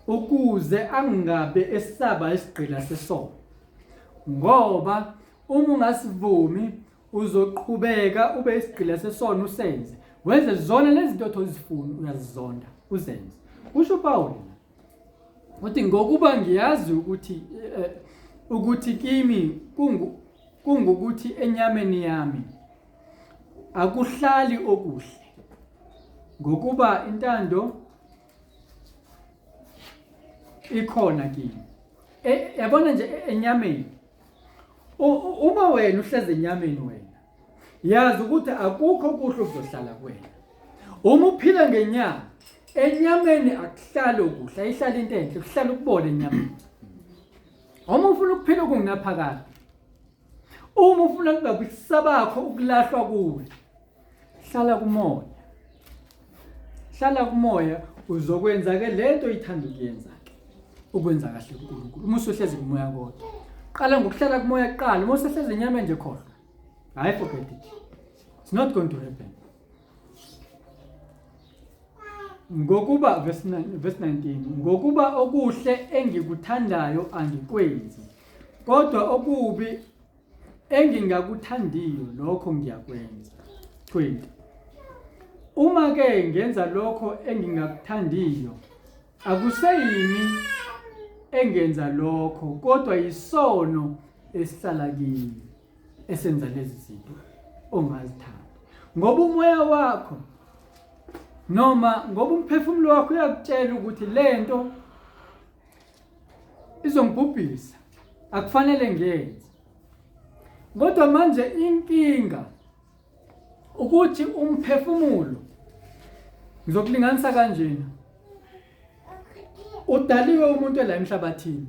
Ukuze angabe esaba isigqila sesono. Ngoba uma ungasivumi uzoqhubeka ube isigqila sesono usenze. Wenze zona lezi zinto othi uzifuna uyazizonda uzenze. Kusho uPawulu uthi ngokuba ngiyazi ukuthi eh, ukuthi kimi kungu kungukuthi enyameni yami akuhlali okuhle ngokuba intando ikhona kimi. E, yabona nje e, enyameni uma wena uhlezi enyameni wena yazi ukuthi akukho okuhle okuzohlala kuwena. Uma uphila ngenyama enyameni akuhlali okuhle, ayihlali into enhle, kuhlala ukubola enyameni. Uma ufuna ukuphila okungunaphakade, uma ufuna kungabi sabakho ukulahlwa kuwe, hlala kumoya. Hlala kumoya uzokwenza ke lento oyithanda ukuyenza ke. Ukwenza kahle kuNkulunkulu. Uma usuhlezi kumoya kodwa. Qala ngokuhlala kumoya kuqala, uma usehlezi enyameni nje khohlwa. Hayi forget it. It's not going to happen. Ngokuba verse 9 verse 19 ngokuba okuhle engikuthandayo angikwenzi kodwa okubi engingakuthandiyo lokho ngiyakwenza. 20 Uma ke ngenza lokho engingakuthandiyo akuseyimi engenza lokho kodwa yisono esihlala kimi esenza lezi zinto ongazithandi ngoba umoya wakho noma ngoba umphefumulo wakho uyakutshela ukuthi lento izongibhubhisa akufanele ngiyenze kodwa manje inkinga ukuthi umphefumulo ngizokulinganisa kanjena udaliwe umuntu la emhlabathini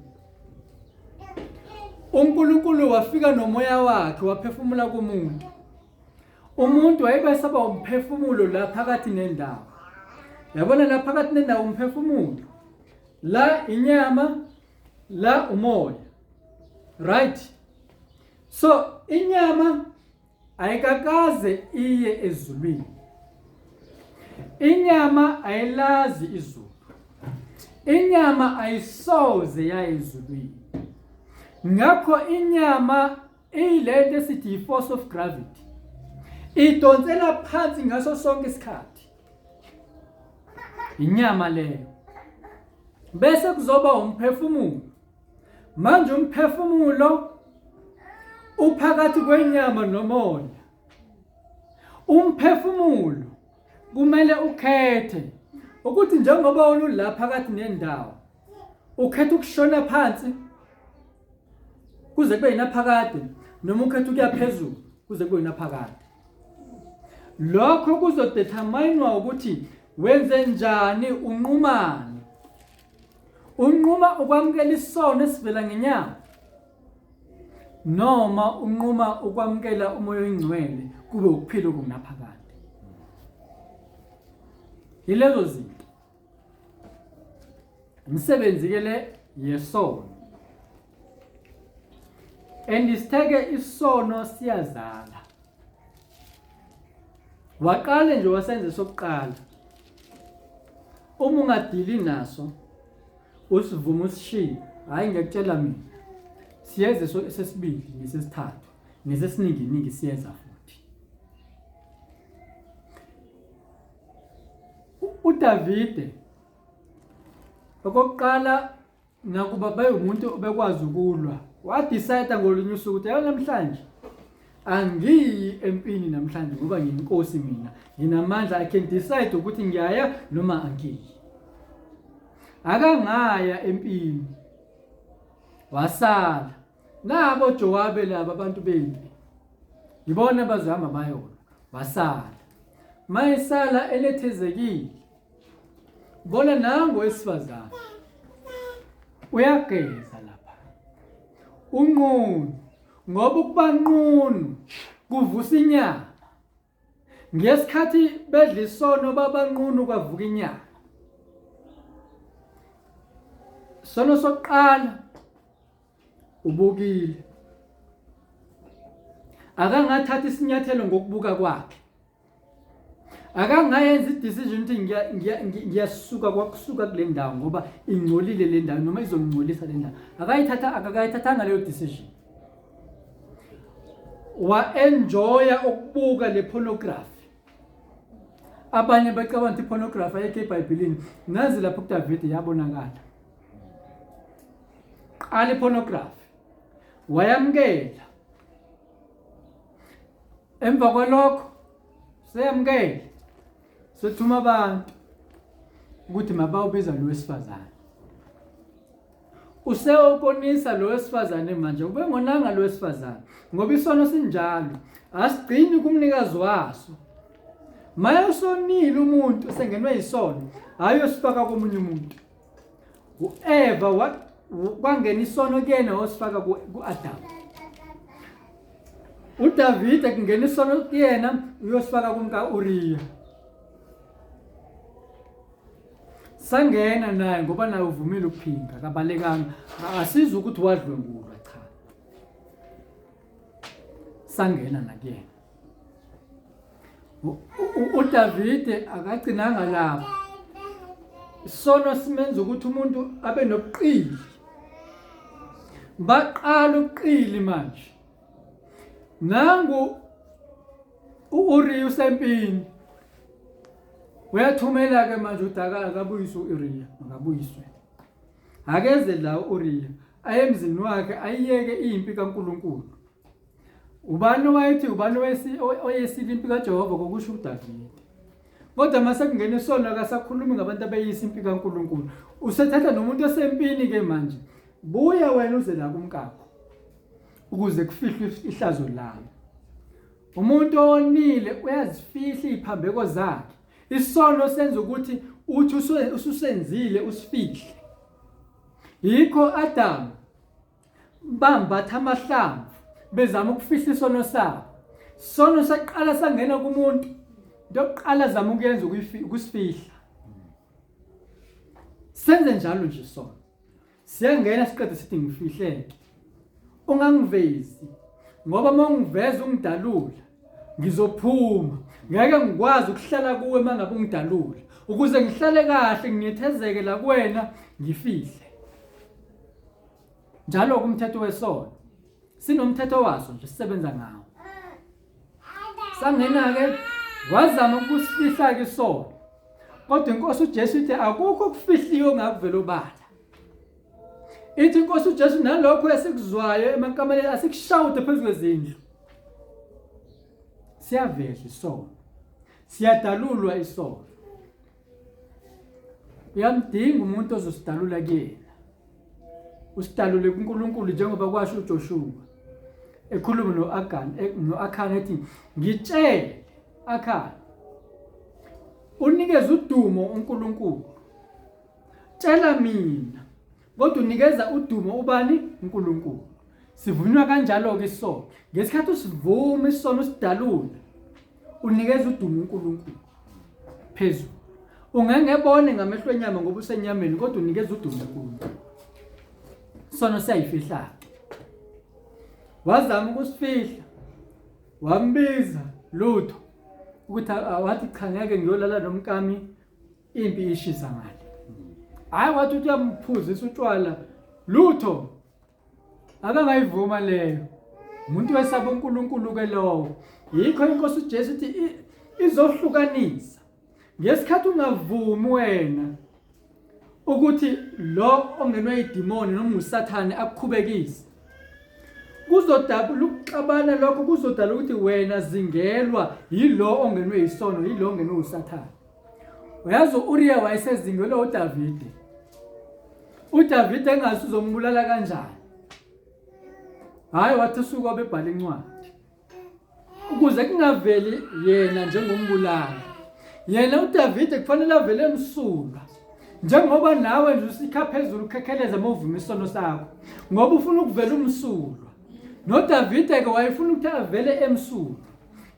uNkulunkulu wafika nomoya wakhe waphefumula kumuntu umuntu wayebesaba umphefumulo la phakathi nendawo yabona la phakathi nendawo umphefumulo la inyama la umoya right so inyama ayikakaze iye ezulwini inyama ayilazi izulu inyama ayisoze yaye ezulwini ngakho inyama iyilento esithi yi-force of gravity idonsela phansi ngaso sonke isikhathi inyama leyo bese kuzoba umphefumulo manje umphefumulo uphakathi kwenyama nomoya umphefumulo kumele ukhethe ukuthi njengoba olula phakathi nendawo ukhetha ukushona phansi kuze kube yinaphakade noma ukhetha ukuya phezulu kuze kube yinaphakade lokho kuzodeterminwa ukuthi wenze njani unqumani unquma ukwamukela isono esivela ngenyama noma unquma ukwamukela umoya oyingcwele kube ukuphila okungunaphakade yilezo zinto Imisebenzi ke le yesono. And isitheke isono siyazala. Waqale nje wasenze sokuqala. Uma ungadili naso usivuma usishiye, hayi ngiyakutshela mina. Siyeze sesibili nesesithathu nesesiningi ningi siyeza futhi. UDavide okokuqala nakuba bayumuntu obekwazi ukulwa wadecide ngolunye usuku ukuthi yayo namhlanje angiyi empini namhlanje ngoba ngiyinkosi mina nginamandla i can decide ukuthi ngiyaya noma angiyi akangaya empini wasala nabo Jowabe laba abantu bempi yibona abazohamba bayolwa wasala mayesala enethezekile bona nangu wesifazane uyageza lapha unqunu ngoba ukuba nqunu kuvusa inyama ngesikhathi bedla isono babanqunu kwavuka inyama sono sokuqala ubukile akangathatha isinyathelo ngokubuka kwakhe akangayenza i-decision ukuthi ngiyasuka kwakusuka kule ndawo ngoba ingcolile le ndawo noma izongcolisa le ndawo akayithatha akakayithathanga leyo decision wa-enjoya ukubuka le pornography abanye bacabanga ukuthi i-pornography ayikho ebhayibhelini nazi lapho kudavide yabonakala qala i-pornography wayamukela emva kwalokho seyamukele sethuma abantu ukuthi mabawubiza lo wesifazane usewukonisa lo wesifazane manje ubengonanga lo wesifazane ngoba isono sinjalo asigcini kumnikazi waso maye usonile umuntu usengenwe yisono hayi usifaka komunye umuntu uEva kwangena isono kuyena wasifaka ku-Adamu uDavide kungena isono kuyena uyosifaka kumka-Uriya sangena naye ngoba naye uvumile ukuphinga akabalekanga asizi ukuthi wadlwengulwa cha sangena nakuyena uDavide akagcinanga lapho. Isono simenza ukuthi umuntu abe nobuqili. Baqala ubuqili manje. Nangu u-Uriya usempini. Uyathumela-ke manje ukuthi akabuyiswe u-Uriya, akabuyiswe. Akeze la u-Uriya, aye emzini wakhe ayiyeke impi kaNkulunkulu. Ubani owayethi ubani oyesile impi kaJehova kokusho uDavide. Kodwa mase kungena isono akasakhulumi ngabantu abeyisa impi kaNkulunkulu. Usethatha nomuntu osempini ke manje. Buya wena uze la kumkakho ukuze kufihlwe ihlazo lami. Umuntu owonile uyazifihla iziphambeko zakhe. Isono senza ukuthi uthi ususenzile usifihle. Yikho Adam bambatha amahlamvu bezama ukufihla isono sabo. Sono saqala sangena kumuntu. Into yokuqala zama ukuyenza ukusifihla. Senze njalo nje sono. Siyangena siqede sithi ngifihleke. Ungangivezi ngoba uma ungiveza ungidalula ngizophuma ngeke ngikwazi ukuhlala kuwe uma ngabe ungidalula ukuze ngihlale kahle nginethezeke la kuwena ngifihle njalo kumthetho wesono sinomthetho waso nje sisebenza ngawo sangena-ke wazama ukusifihla-ke isono kodwa inkosi uJesu ithi akukho okufihliwe ongakuvela obala ithi inkosi uJesu nalokho esikuzwayo emakameleni asikushawude phezu kwezindlu siyavela isono siyadalulwa isono uyamdinga umuntu ozosidalula kuyena usidalule kuNkulunkulu njengoba kwasho uJoshua ekhuluma noAgan e, noAkhan ethi ngitshele Akhan unikeza udumo uNkulunkulu tshela mina kodwa unikeza udumo ubani uNkulunkulu sivunywa kanjalo ke isono ngesikhathi usivuma isono usidalula unikeza udumo uNkulunkulu phezulu ungengebone ngamehlo enyama ngoba usenyameni kodwa unikeza udumo uNkulunkulu sono siyayifihla wazama ukusifihla wambiza lutho ukuthi wathi cha ngeke ngiyolala nomkami impi ishisa ngale hayi wathi uthi uyamphuzisa utshwala lutho Akangayivuma leyo. Umuntu wesaba uNkulunkulu ke lowo. Yikho inkosi uJesu ithi izohlukanisa. Ngesikhathi ungavumi wena ukuthi lo ongenwe idimoni noma uSathane akukhubekise. Kuzodabula ukuxabana lokho kuzodala ukuthi wena zingelwa yilo ongenwe isono yilo ongenwe uSathane. Uyazi uUriya wayesezingelwe uDavide. uDavide engazi uzombulala kanjani. Hayi wathi usuku wabebhala incwadi. Ukuze kungaveli yena njengombulali. Yena uDavide kufanele avele emsulwa. Njengoba nawe nje usikha phezulu ukhekheleza uma uvuma isono sakho ngoba ufuna ukuvela umsulwa. NoDavide ke wayefuna ukuthi avele emsulwa.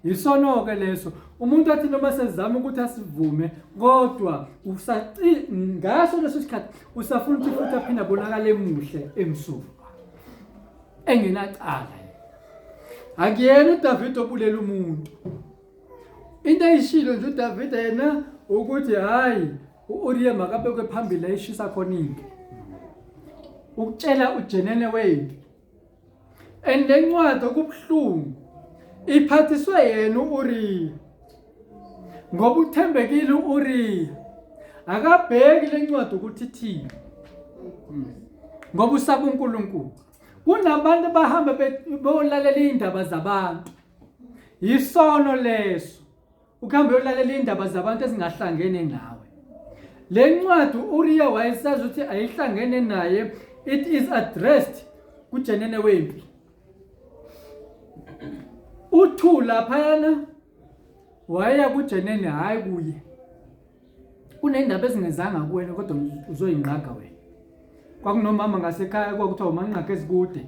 Yisono-ke leso. Umuntu athi noma sezama ukuthi asivume kodwa usaci ngaso leso sikhathi usafuna ukuthi futhi aphinde abonakale emuhle emsulwa. Engenacala. Akuyena uDavid obulela umuntu. Into ayishilo nje uDavid yena ukuthi hayi u-Uriya makabekwe phambili ayishisa khona impi. Ukutshela ujenene wempi And le ncwadi okubuhlungu iphathiswe yena u-Uriya ngoba uthembekile u-Uriya akabheki le ncwadi ukuthi ithini ngoba usaba uNkulunkulu kunabantu abahamba beyolalela iy'ndaba zabantu yisono leso Ukuhambe uyolalela indaba zabantu ezingahlangene nawe. Le ncwadi uUriya wayesazi ukuthi ayihlangene naye, it is addressed kujenene wempi. Uthula phayana waya kujenene hayi kuye. Kunendaba ezingezanga kuwena kodwa uzoyinqaga wena. Kwakunomama ngasekhaya kwakuthiwa umanqaga ezikude.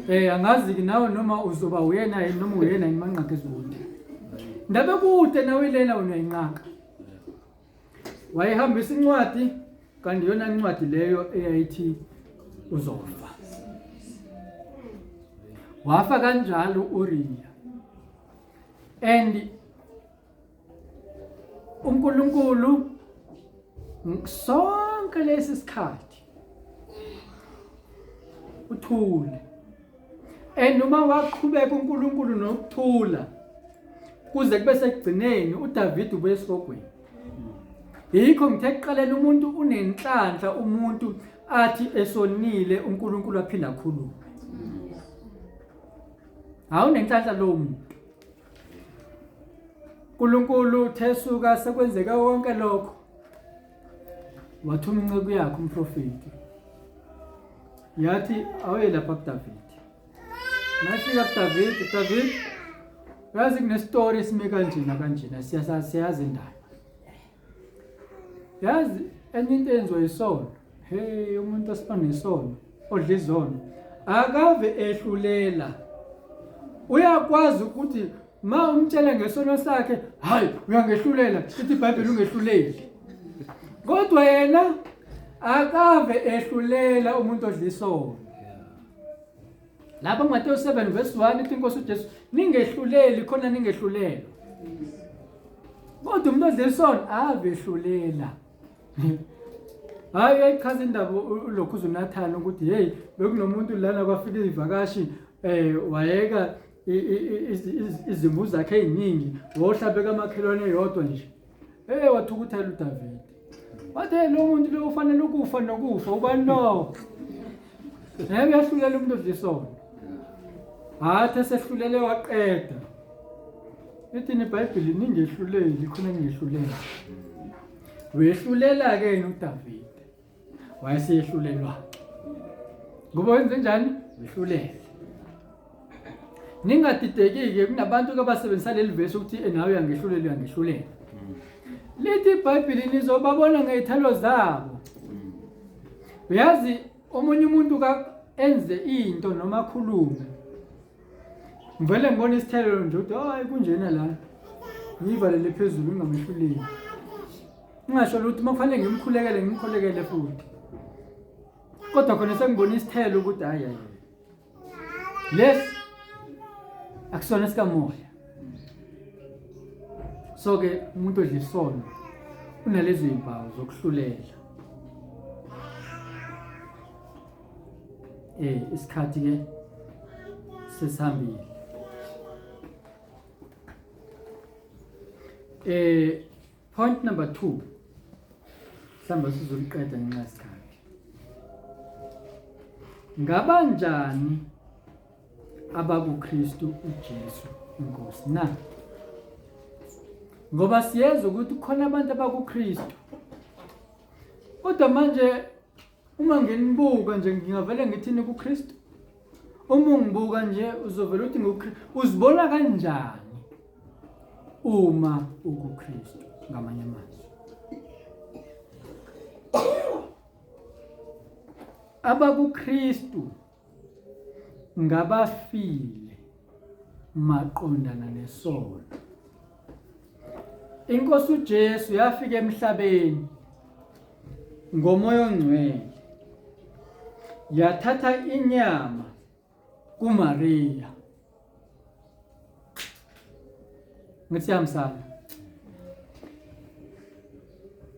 Eh angazi ke nawe noma uzoba uyena yini noma uyena yini manqaga ezikude. Ndaba kude nawe lena wena uyayinqaka. Wayehambisa incwadi kanti yona incwadi leyo eyayithi uzofa. Wafa kanjalo uRiya. And uNkulunkulu Sonke lesi sikhathi uthule. And uma waqhubeka uNkulunkulu nokuthula kuze kube sekugcineni uDavid ubuye esihogweni. Yikho ngithe ekuqaleni umuntu unenhlanhla umuntu athi esonile uNkulunkulu aphinde akhulume. Hawu unenhlanhla lowo muntu. uNkulunkulu uthe suka sekwenzeka konke lokho wathuma inceku yakhe umprofeti yathi awuye lapha kuDavid. Nafika kuDavid, David yazi kunestory esime kanjena kanjena siyasazi indaba. Yazi enye into eyenziwa yisono, hey umuntu onesono odla izono akave ehlulela. Uyakwazi ukuthi ma umtshela ngesono sakhe, hayi uyangehlulela, ithi iBhayibheli ungehluleli. Kodwa yena akave ehlulela umuntu odla isono. Lapha kuMateyu 7 verse 1 ithi inkosi uJesu ningehluleli khona ningehlulelwa. Kodwa umuntu odla isono ave ehlulela. Hayi uyayichaza indaba ulokhu uNathan ukuthi hey bekunomuntu lana kwafika izivakashi eh wayeka izimvu zakhe eziningi wohlabeka amakhelwane yodwa nje. Hey wathukuthela uDavid. Wathi lo muntu lo ufanele ukufa nokufa ubani lo? Naye uyahlulela umuntu odla isono. Hathi esehlulele waqeda. Ithini iBhayibheli ningehluleli khona ningehluleli. Wehlulela ke yena uDavid. Wayesehlulelwa. Ngoba wenze njani? Wehlulele. Ningadideki-ke kunabantu abasebenzisa leli vesi ukuthi eh, nawe uyangehlulela uyangehlulela. Lithi iBhayibheli nizobabona ngey'thelo zabo. Uyazi omunye umuntu ka enze into noma akhulume ngivele ngibona isithelo nje ukuthi hayi kunjena la ngiyivalele phezulu ngingamehluleli ngingasho lutho uma kufanele ngimkhulekele ngimkhulekele futhi kodwa khona sengibona isithelo ukuthi hayi hayi lesi akusona esikamoya so ke umuntu odla isono unalezi zimpawu zokuhlulela eh isikhathi ke sesihambile eh point number 2 mhlawumbe sizoliqeda ngenxa yesikhathi ngabanjani abakuKristu uJesu inkosi na ngoba siyezwa ukuthi khona abantu abakuKristu kodwa manje Uma nginibuka nje ngingavele ngithini kuKristu? Uma ungibuka nje uzovela uthi nguKristu. Uzibona kanjani uma ukuKristu ngamanye amazwi? AbakuKristu ngabafile maqondana nesono. Inkosi uJesu yafika emhlabeni ngomoya ongcwele yathatha inyama kuMaria. Ngithi yamsana.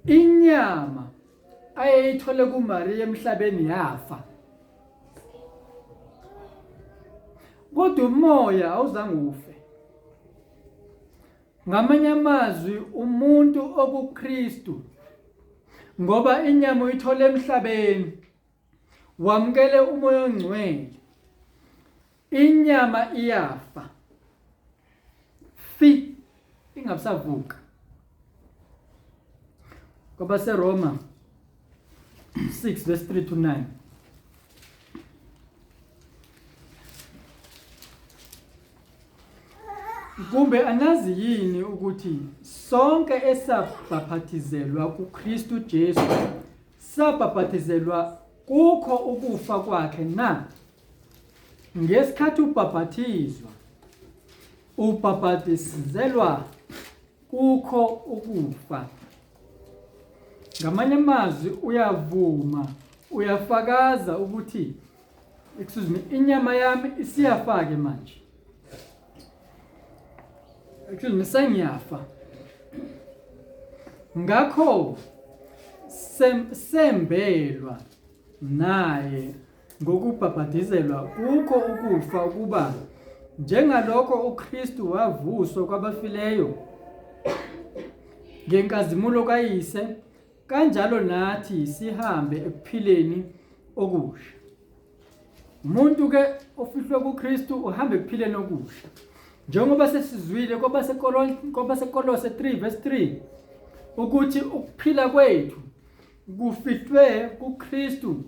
Inyama ayeyithole kuMaria emhlabeni yafa. Kodwa umoya awuzange ufe. Ngamanye amazwi umuntu okuKristu ngoba inyama uyithola emhlabeni wamukele umoya ongcwele inyama iyafa fi ingabusavuka kwabaseRoma 6 verse 3 to 9 Kumbe anazi yini ukuthi sonke esabhaphathizelwa kuKristu Jesu sabhaphathizelwa kukho ukufa kwakhe na? Ngesikhathi ubhaphathizwa ubhaphathizelwa kukho ukufa. Ngamanye amazwi uyavuma, uyafakaza ukuthi excuse me, inyama yami isiyafa-ke manje. Excuse me, sengiyafa. Ngakho Sembelwa naye ngokubhabhadiselwa kukho ukufa ukuba njengalokho uKristu wavuswa kwabafileyo ngenkazimulo kaYise, kanjalo nathi sihambe ekuphileni okusha. Umuntu ke ofihlwe kuKristu uhamba ekuphileni okusha. Njengoba sesizwile kwabaseKolose 3 verse 3 ukuthi ukuphila kwethu kufihlwe kuKristu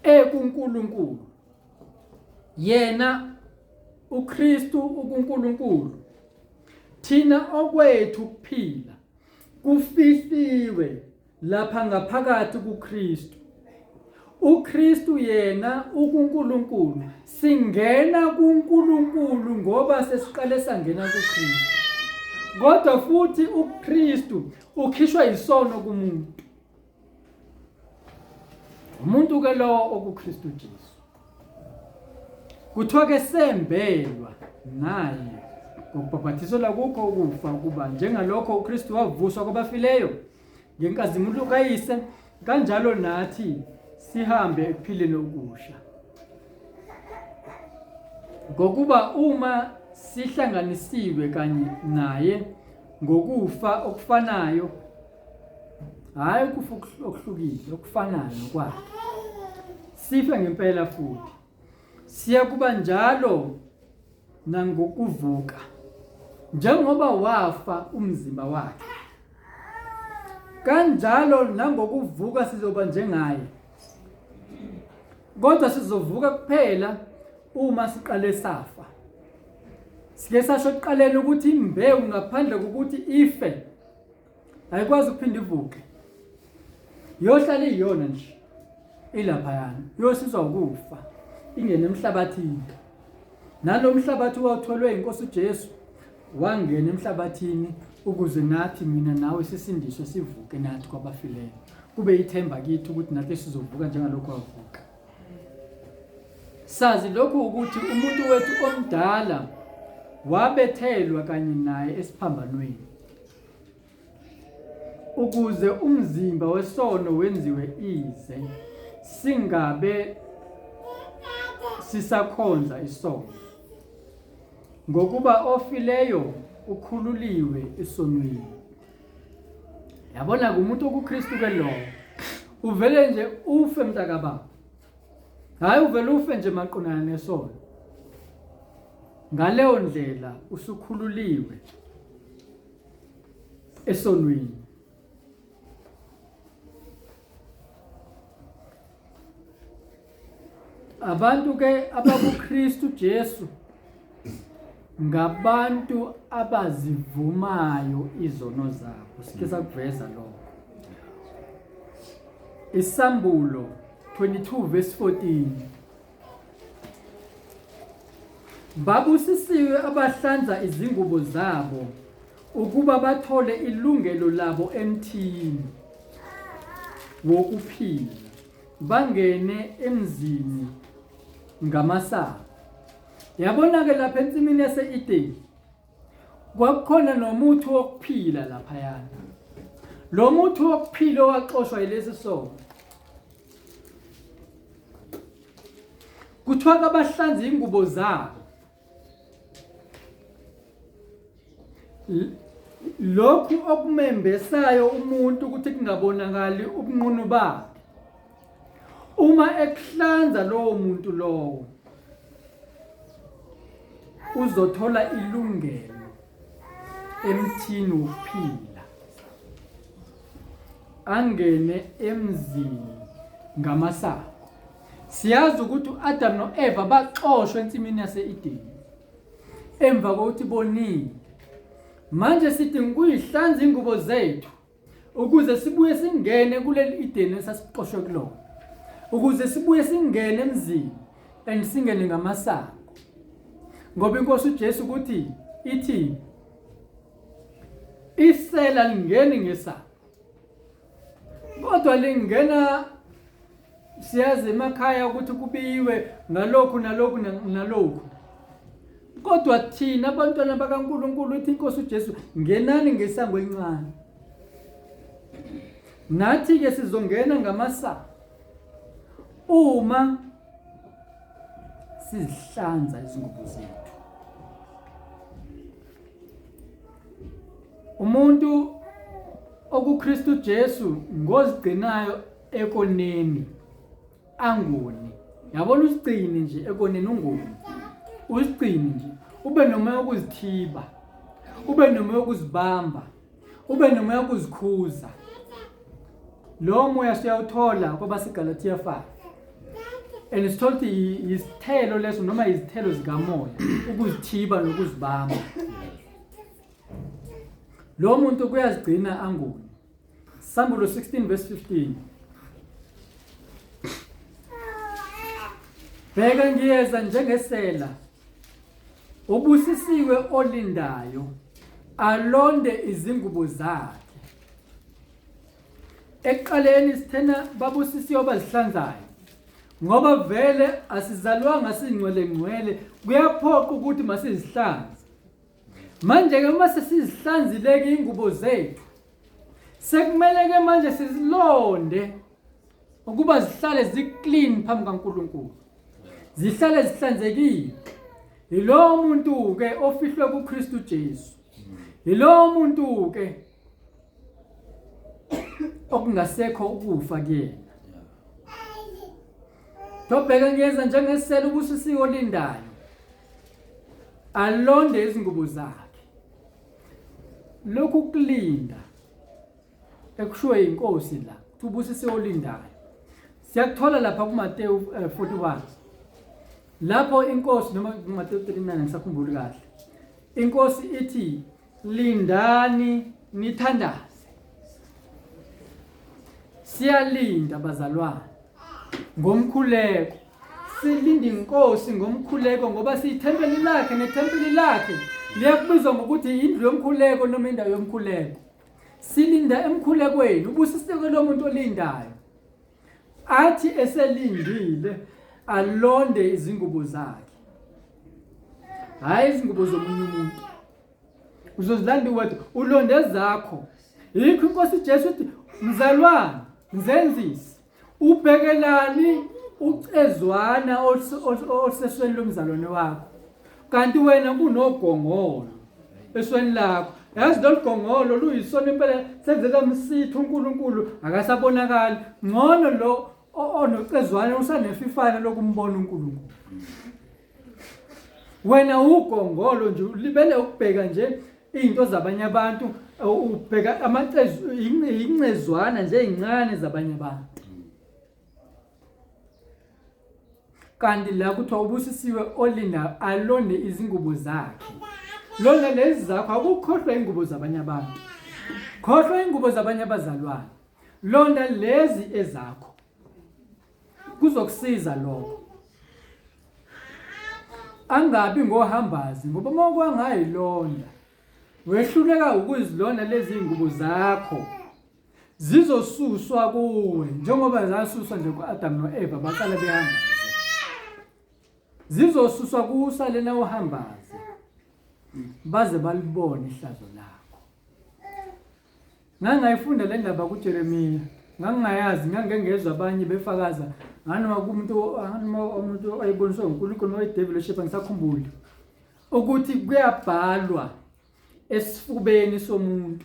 ekuNkulunkulu. Yena uKristu ukuNkulunkulu. Thina okwethu ukuphila kufihliwe lapha ngaphakathi kuKristu. UKristu yena ukuNkulunkulu. Singena kuNkulunkulu ngoba sesiqale sangena kuKristu. Kodwa futhi uKristu ukhishwa yisono kumuntu. Umuntu ke lowo okuKristu Jesu. Kuthiwa ke sembelwa naye ngokubhabhathiselwa kukho ukufa ukuba njengalokho uKristu wavuswa kwabafileyo ngenkazimulo kaYise kanjalo nathi sihambe ekuphileni okusha. Ngokuba uma sihlanganisiwe kanye naye ngokufa okufanayo, hhayi ukufa okuhlukile, okufanayo nokwakhe, sife ngempela futhi siyakuba njalo nangokuvuka njengoba wafa umzimba wakhe kanjalo nangokuvuka sizoba njengaye kodwa sizovuka kuphela uma siqale safa sike sasho ekuqaleni ukuthi imbewu ngaphandle kokuthi ife ayikwazi ukuphinda ivuke yohlala iyona nje ilaphayana yosizwa ukufa ingene emhlabathini nalo mhlabathi wawutholwe inkosi uJesu wangena emhlabathini ukuze nathi mina nawe sisindiswe sivuke nathi kwabafileyo kube ithemba kithi ukuthi nathi sizovuka njengalokho wavuka Sazi lokhu ukuthi umuntu wethu omdala wabethelwa kanye naye esiphambanweni ukuze umzimba wesono wenziwe ize singabe sisakhonza isono ngokuba ofileyo ukhululiwe esonweni. Yabona kumuntu okuKristu ke lowo uvele nje ufe mntakababa. Hayi uvele ufe nje maqondana nesono. Ngaleyo ndlela usukhululiwe esonweni. Abantu ke abakuKristu Jesu ngabantu abazivumayo izono zabo. Sike sakuveza lokho. Isambulo 22 verse 14. Babusisiwe abahlanza izingubo zabo ukuba bathole ilungelo labo emthini wokuphila bangene emzini ngamasango. Yabona-ke lapha ensimini yase-Edeni kwakukhona nomuthi wokuphila laphayana. Lo muthi wokuphila owaxoshwa yilesi sono kuthiwa kabahlanza ingubo zabo lokhu okumembesayo umuntu ukuthi kungabonakali ubunqunu bakhe uma ekuhlanza lowo muntu lowo uzothola ilungelo emthini wokuphila angene emzini ngamasango. Siyazi ukuthi u-Adam no-Eva baxoshwa ensimini yase-Edeni emva kokuthi bonile. Manje sidinga ukuyihlanza ingubo zethu ukuze sibuye singene kuleli Edeni esasixoshwe kulona, ukuze sibuye singene emzini and singene ngamasango, ngoba inkosi uJesu ukuthi ithi isela lingeni ngesango kodwa lingena siyazi emakhaya ukuthi kubiyiwe ngalokhu nalokhu nalokhu kodwa thina abantwana bakaNkuluNkulu ithi inkosi uJesu ngenani ngesango elincane. Nathi ke sizongena ngamasango uma sizihlanza izingubo zethu. Umuntu okuKristu Jesu ngozigcinayo ekoneni angoni. Yabona usigcine nje ekoneni ungoni. Usigcine nje ube nomoya wokuzithiba. Ube nomoya wokuzibamba. Ube nomoya wokuzikhuza. Lo moya siyawuthola kwabaseGalathiya 5. And sithola ukuthi yisithelo leso noma izithelo zikamoya ukuzithiba nokuzibamba. Lo muntu kuyazigcina angoni. Sambulo 16 verse 15. Bheka ngiyeza njengesela. Ubusisiwe olindayo alonde izingubo zakhe. Ekuqaleni sithena babusisiwe abazihlanzayo. Ngoba vele asizalwanga singcwele ngcwele kuyaphoqa ukuthi masizihlanze. Manje ke uma sesizihlanzile-ke ingubo zethu sekumele ke manje sizilonde ukuba zihlale ziclean phambi kaNkulunkulu. Zihlale zihlanzekile. Yilowo muntu ke ofihlwe kuKristu Jesu. Yilowo muntu ke okungasekho ukufa kuyena. Tobheka ngiyeza njengesela ubusisiwe olindayo. Alonde izingubo zakhe. Lokhu kulinda ekushiwo inkosi la, kuthi ubusisiwe olindayo. Siyakuthola lapha kuMateyu 41. Eh, lapho inkosi noma kuMateyu 39 ngisakhumbuli kahle. Inkosi ithi lindani nithandaze. Siyalinda bazalwane ngomkhuleko. Silinda inkosi ngomkhuleko ngoba siyithempeli lakhe nethempeli lakhe liyakubizwa ngokuthi indlu yomkhuleko noma indawo yomkhuleko. Silinda emkhulekweni ubusiseke lo muntu olindayo. Athi eselindile alonde izingubo zakhe. Hayi izingubo zomunye umuntu. Uzozilanda uwedwa ulonde zakho. Yikho inkosi Jesu uthi mzalwane mzenzisi ubhekelani ucezwana olusesweni lomzalwane wakho kanti wena kunogongolo esweni lakho yazi lolu gongolo luyisona impela senze lamsitha uNkulunkulu akasabonakali ngcono lo onocezwana usanefifana lokumbona uNkulunkulu wena ugongolo nje ulibele ukubheka nje izinto zabanye abantu ubheka amacezu incezwana nje ezincane zabanye abantu kanti la kuthiwa ubusisiwe olinda alonde izingubo zakhe lona lezi zakho akukhohlwa ingubo zabanye abantu khohlwa ingubo zabanye abazalwane londa lezi ezakho kuzokusiza lokho angabi ngohambazi ngoba uma kwangayilonda wehluleka ukuzilonda lezi ngubo zakho zizosuswa kuwe njengoba zasuswa nje ku-Adam no-Eva baqala behamba zizosuswa kusa lena uhambaze baze balibone ihlazo lakho Ngangayifunda le ndaba kuJeremiya, ngangingayazi, ngangike ngezwa abanye befakaza nganoma kumuntu noma umuntu owayiboniswa nguNkulunkulu noma idevil worship angisakhumbuli ukuthi kuyabhalwa esifubeni somuntu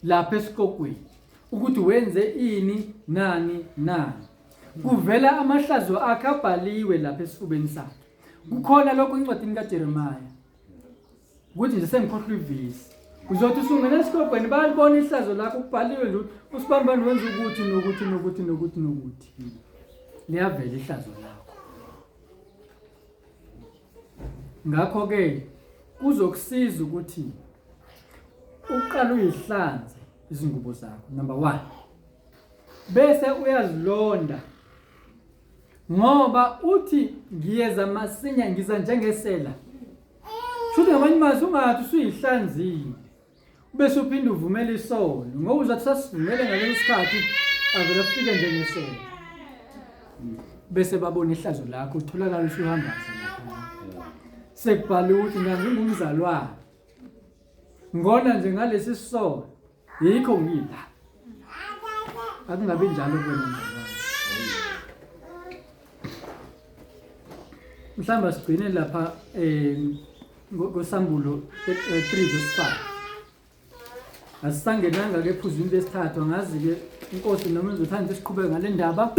lapha esikogweni ukuthi wenze ini nani nani kuvela amahlazo akhe abhaliwe lapha esifubeni sakhe kukhona lokho encwadini kaJeremiya ukuthi nje sengikhohlwa ivisi uzothi usungena esikogweni bayalibona ihlazo lakho kubhaliwe nje ukuthi usibambani wenza ukuthi nokuthi nokuthi nokuthi nokuthi liyavela ihlazo lakho ngakho-ke kuzokusiza ukuthi uqale uyihlanze izingubo zakho number one bese uyazilonda ngoba uthi ngiyeza masinya ngiza njengesela Shuthi ngamanye amazwi ungathi usuyihlanzile ubese uphinde uvumela isono ngoba uzathi sasivumele ngaleso sikhathi avele afike njengesela bese babona ihlazo lakho utholakala usuhamba sekubhaliwe ukuthi ngangingumzalwane ngona nje ngalesi sono yikho ngila. Akungabi njalo kuwena mzalwane. Mhlawumbe sigcine lapha eh ngosambulo 3 verse 5. Asisangenanga ke ephuzwini lesithathu angazi ke inkosi noma izothanda siqhubeke ngale ndaba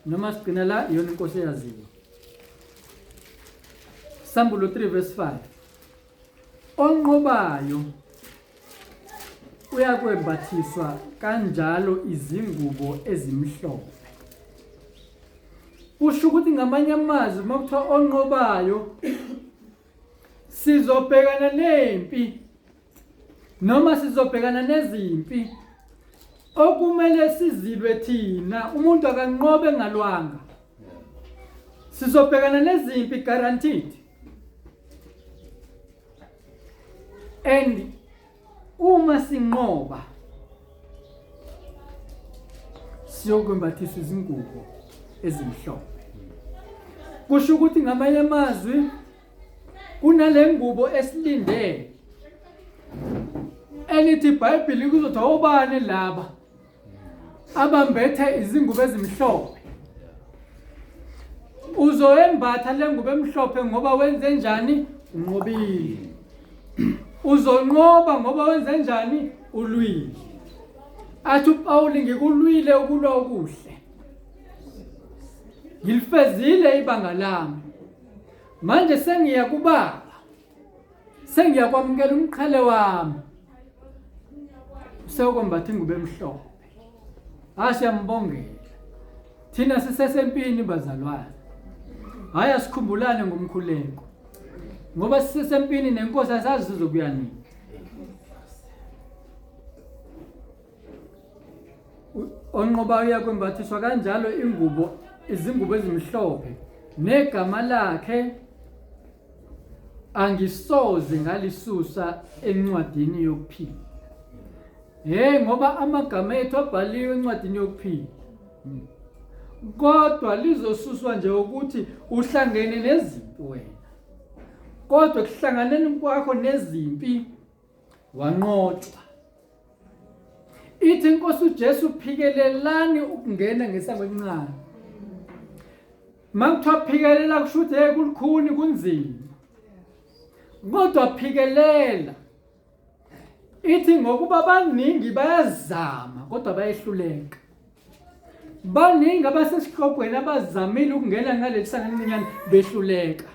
noma sigcina la iyona inkosi eyaziyo. Sambulo 3 verse 5. Onqobayo uyakwembathiswa kanjalo izingubo ezimhlophe. Kusho ukuthi ngamanye amazwi uma kuthiwa onqobayo sizobhekana nempi noma sizobhekana nezimpi okumele sizilwe thina umuntu akanqobe ngalwanga sizobhekana nezimpi guaranteed and uma sinqoba siyokwembathiswa izingubo ezimhlophe kusho ukuthi ngamanye amazwi kunale ngubo esilindele elithi iBhayibheli kuzothiwa obani laba abambethe izingubo ezimhlophe uzoyembatha le ngubo emhlophe ngoba wenze njani unqobile uzonqoba ngoba wenze njani ulwile athi uPawuli ngikulwile ukulwa okuhle ngilifezile ibanga lami manje sengiya kubaba sengiyakwamukela umqhele wami sewukwembatha ingubo emhlophe hayi siyambongela thina sisesempini bazalwane hayi asikhumbulane ngomkhuleko ngoba sisesempini nenkosi asazi sizokuya nini Onqobayo uyakwembathiswa kanjalo ingubo izingubo ezimhlophe negama lakhe angisoze ngalisusa encwadini yokuphila. Hey ngoba amagama ethu abhaliwe encwadini yokuphila. Kodwa lizosuswa nje ukuthi uhlangene nezimpi wena. Kodwa ekuhlanganeni kwakho nezimpi wanqotshwa. Ithi inkosi uJesu phikelelani ukungena ngesango elincane. Makuthiwa phikelela kusho ukuthi hey kulukhuni kunzima. Kodwa phikelela. Ithi ngokuba baningi bayazama kodwa bayehluleka. Baningi abasesihlogweni abazamile ukungena ngaleli sango elincinyane behluleka.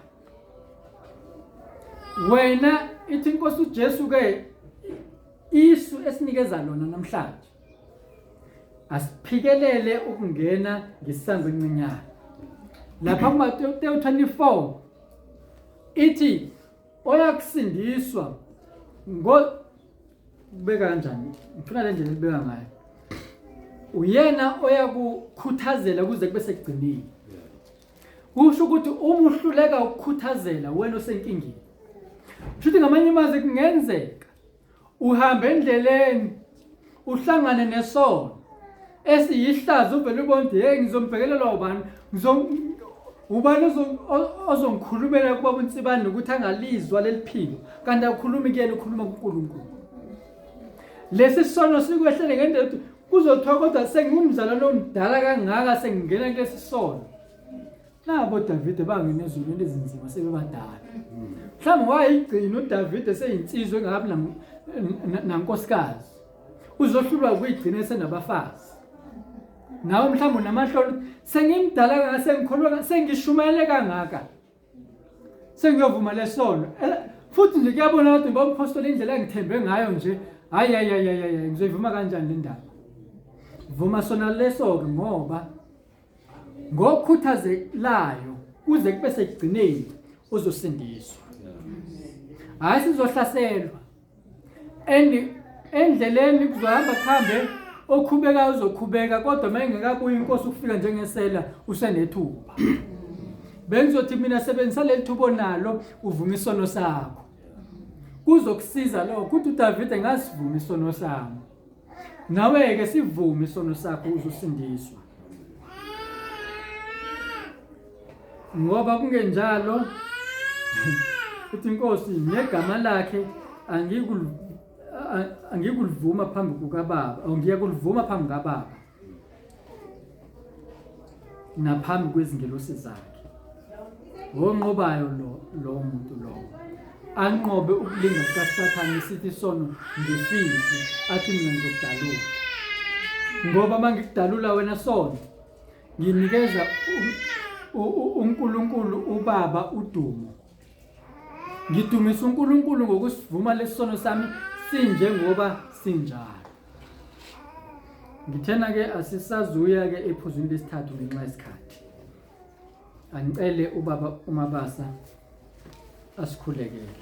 Wena ithi inkosi uJesu ke isu esinikeza lona namhlanje asiphikelele ukungena ngesango encinyane lapha kuMateyu 24 ithi oyakusindiswa ngo kubeka kanjani ngifuna le ndlela elibeka ngayo uyena oyakukhuthazela kuze kube sekugcineni kusho ukuthi uma uhluleka ukukhuthazela wena osenkingeni kusho ukuthi ngamanye amazwi kungenzeka uhambe endleleni uhlangane nesono esiyihlazo uvele ubone ukuthi hey ngizombhekelelwa ubani ubani ozongikhulumela kubaba uNsibane nokuthi angalizwa leli phimbo kanti akukhulumi kuyena ukhuluma kuNkulunkulu lesi sono sikwehlele ngendlela ukuthi kuzothiwa kodwa sengingumzalwane omdala kangaka sengingena kulesi sono Nabo Davide bangena ezulwini ezinzima sebebadala. Mhlawumbe wayigcina uDavide seyinsizwa engabi nankosikazi. Uzohlulwa ukuyigcina esenabafazi. Nawe mhlawumbe unamahlolo sengimdala kangaka sengikholwa sengishumayele kangaka. Sengiyovuma lesono. Eh, futhi nje kuyabona ukuthi ngoba umphostoli indlela engithembe ngayo nje hayi hayi hayi hayi ngizoyivuma kanjani le ndaba. Vuma sona leso-ke ngoba ngokhuthazelayo kuze kube sekugcineni uzosindiswa hayi sizohlaselwa and endleleni kuzohamba kuhambe okhubekayo uzokhubeka kodwa uma engekabuyi inkosi ukufika njengesela usenethuba bengizothi mina sebenzisa leli thuba onalo uvume isono sakho kuzokusiza lokho kuthi uDavide ngasivuma isono sami Nawe-ke sivume isono sakho uzosindiswa. Ngoba kungenjalo uthi inkosi negama lakhe angikulivuma phambi kukababa, ngiyakulivuma phambi kababa. naphambi kwezingelosi zakhe. Wonqobayo lo lo muntu lowo anqobe ukulinga kukaSathane sithi isono ngifihle athi mina ngizokudalula ngoba uma ngikudalula wena sono nginikeza uNkulunkulu uBaba udumo. Ngidumisa uNkulunkulu ngokusivuma lesono sami sinjengoba sinjalo. Ngithena ke asisazuya ke ephuzwini lesithathu ngenxa yesikhathi. Angicele ubaba uMabasa asikhulekele.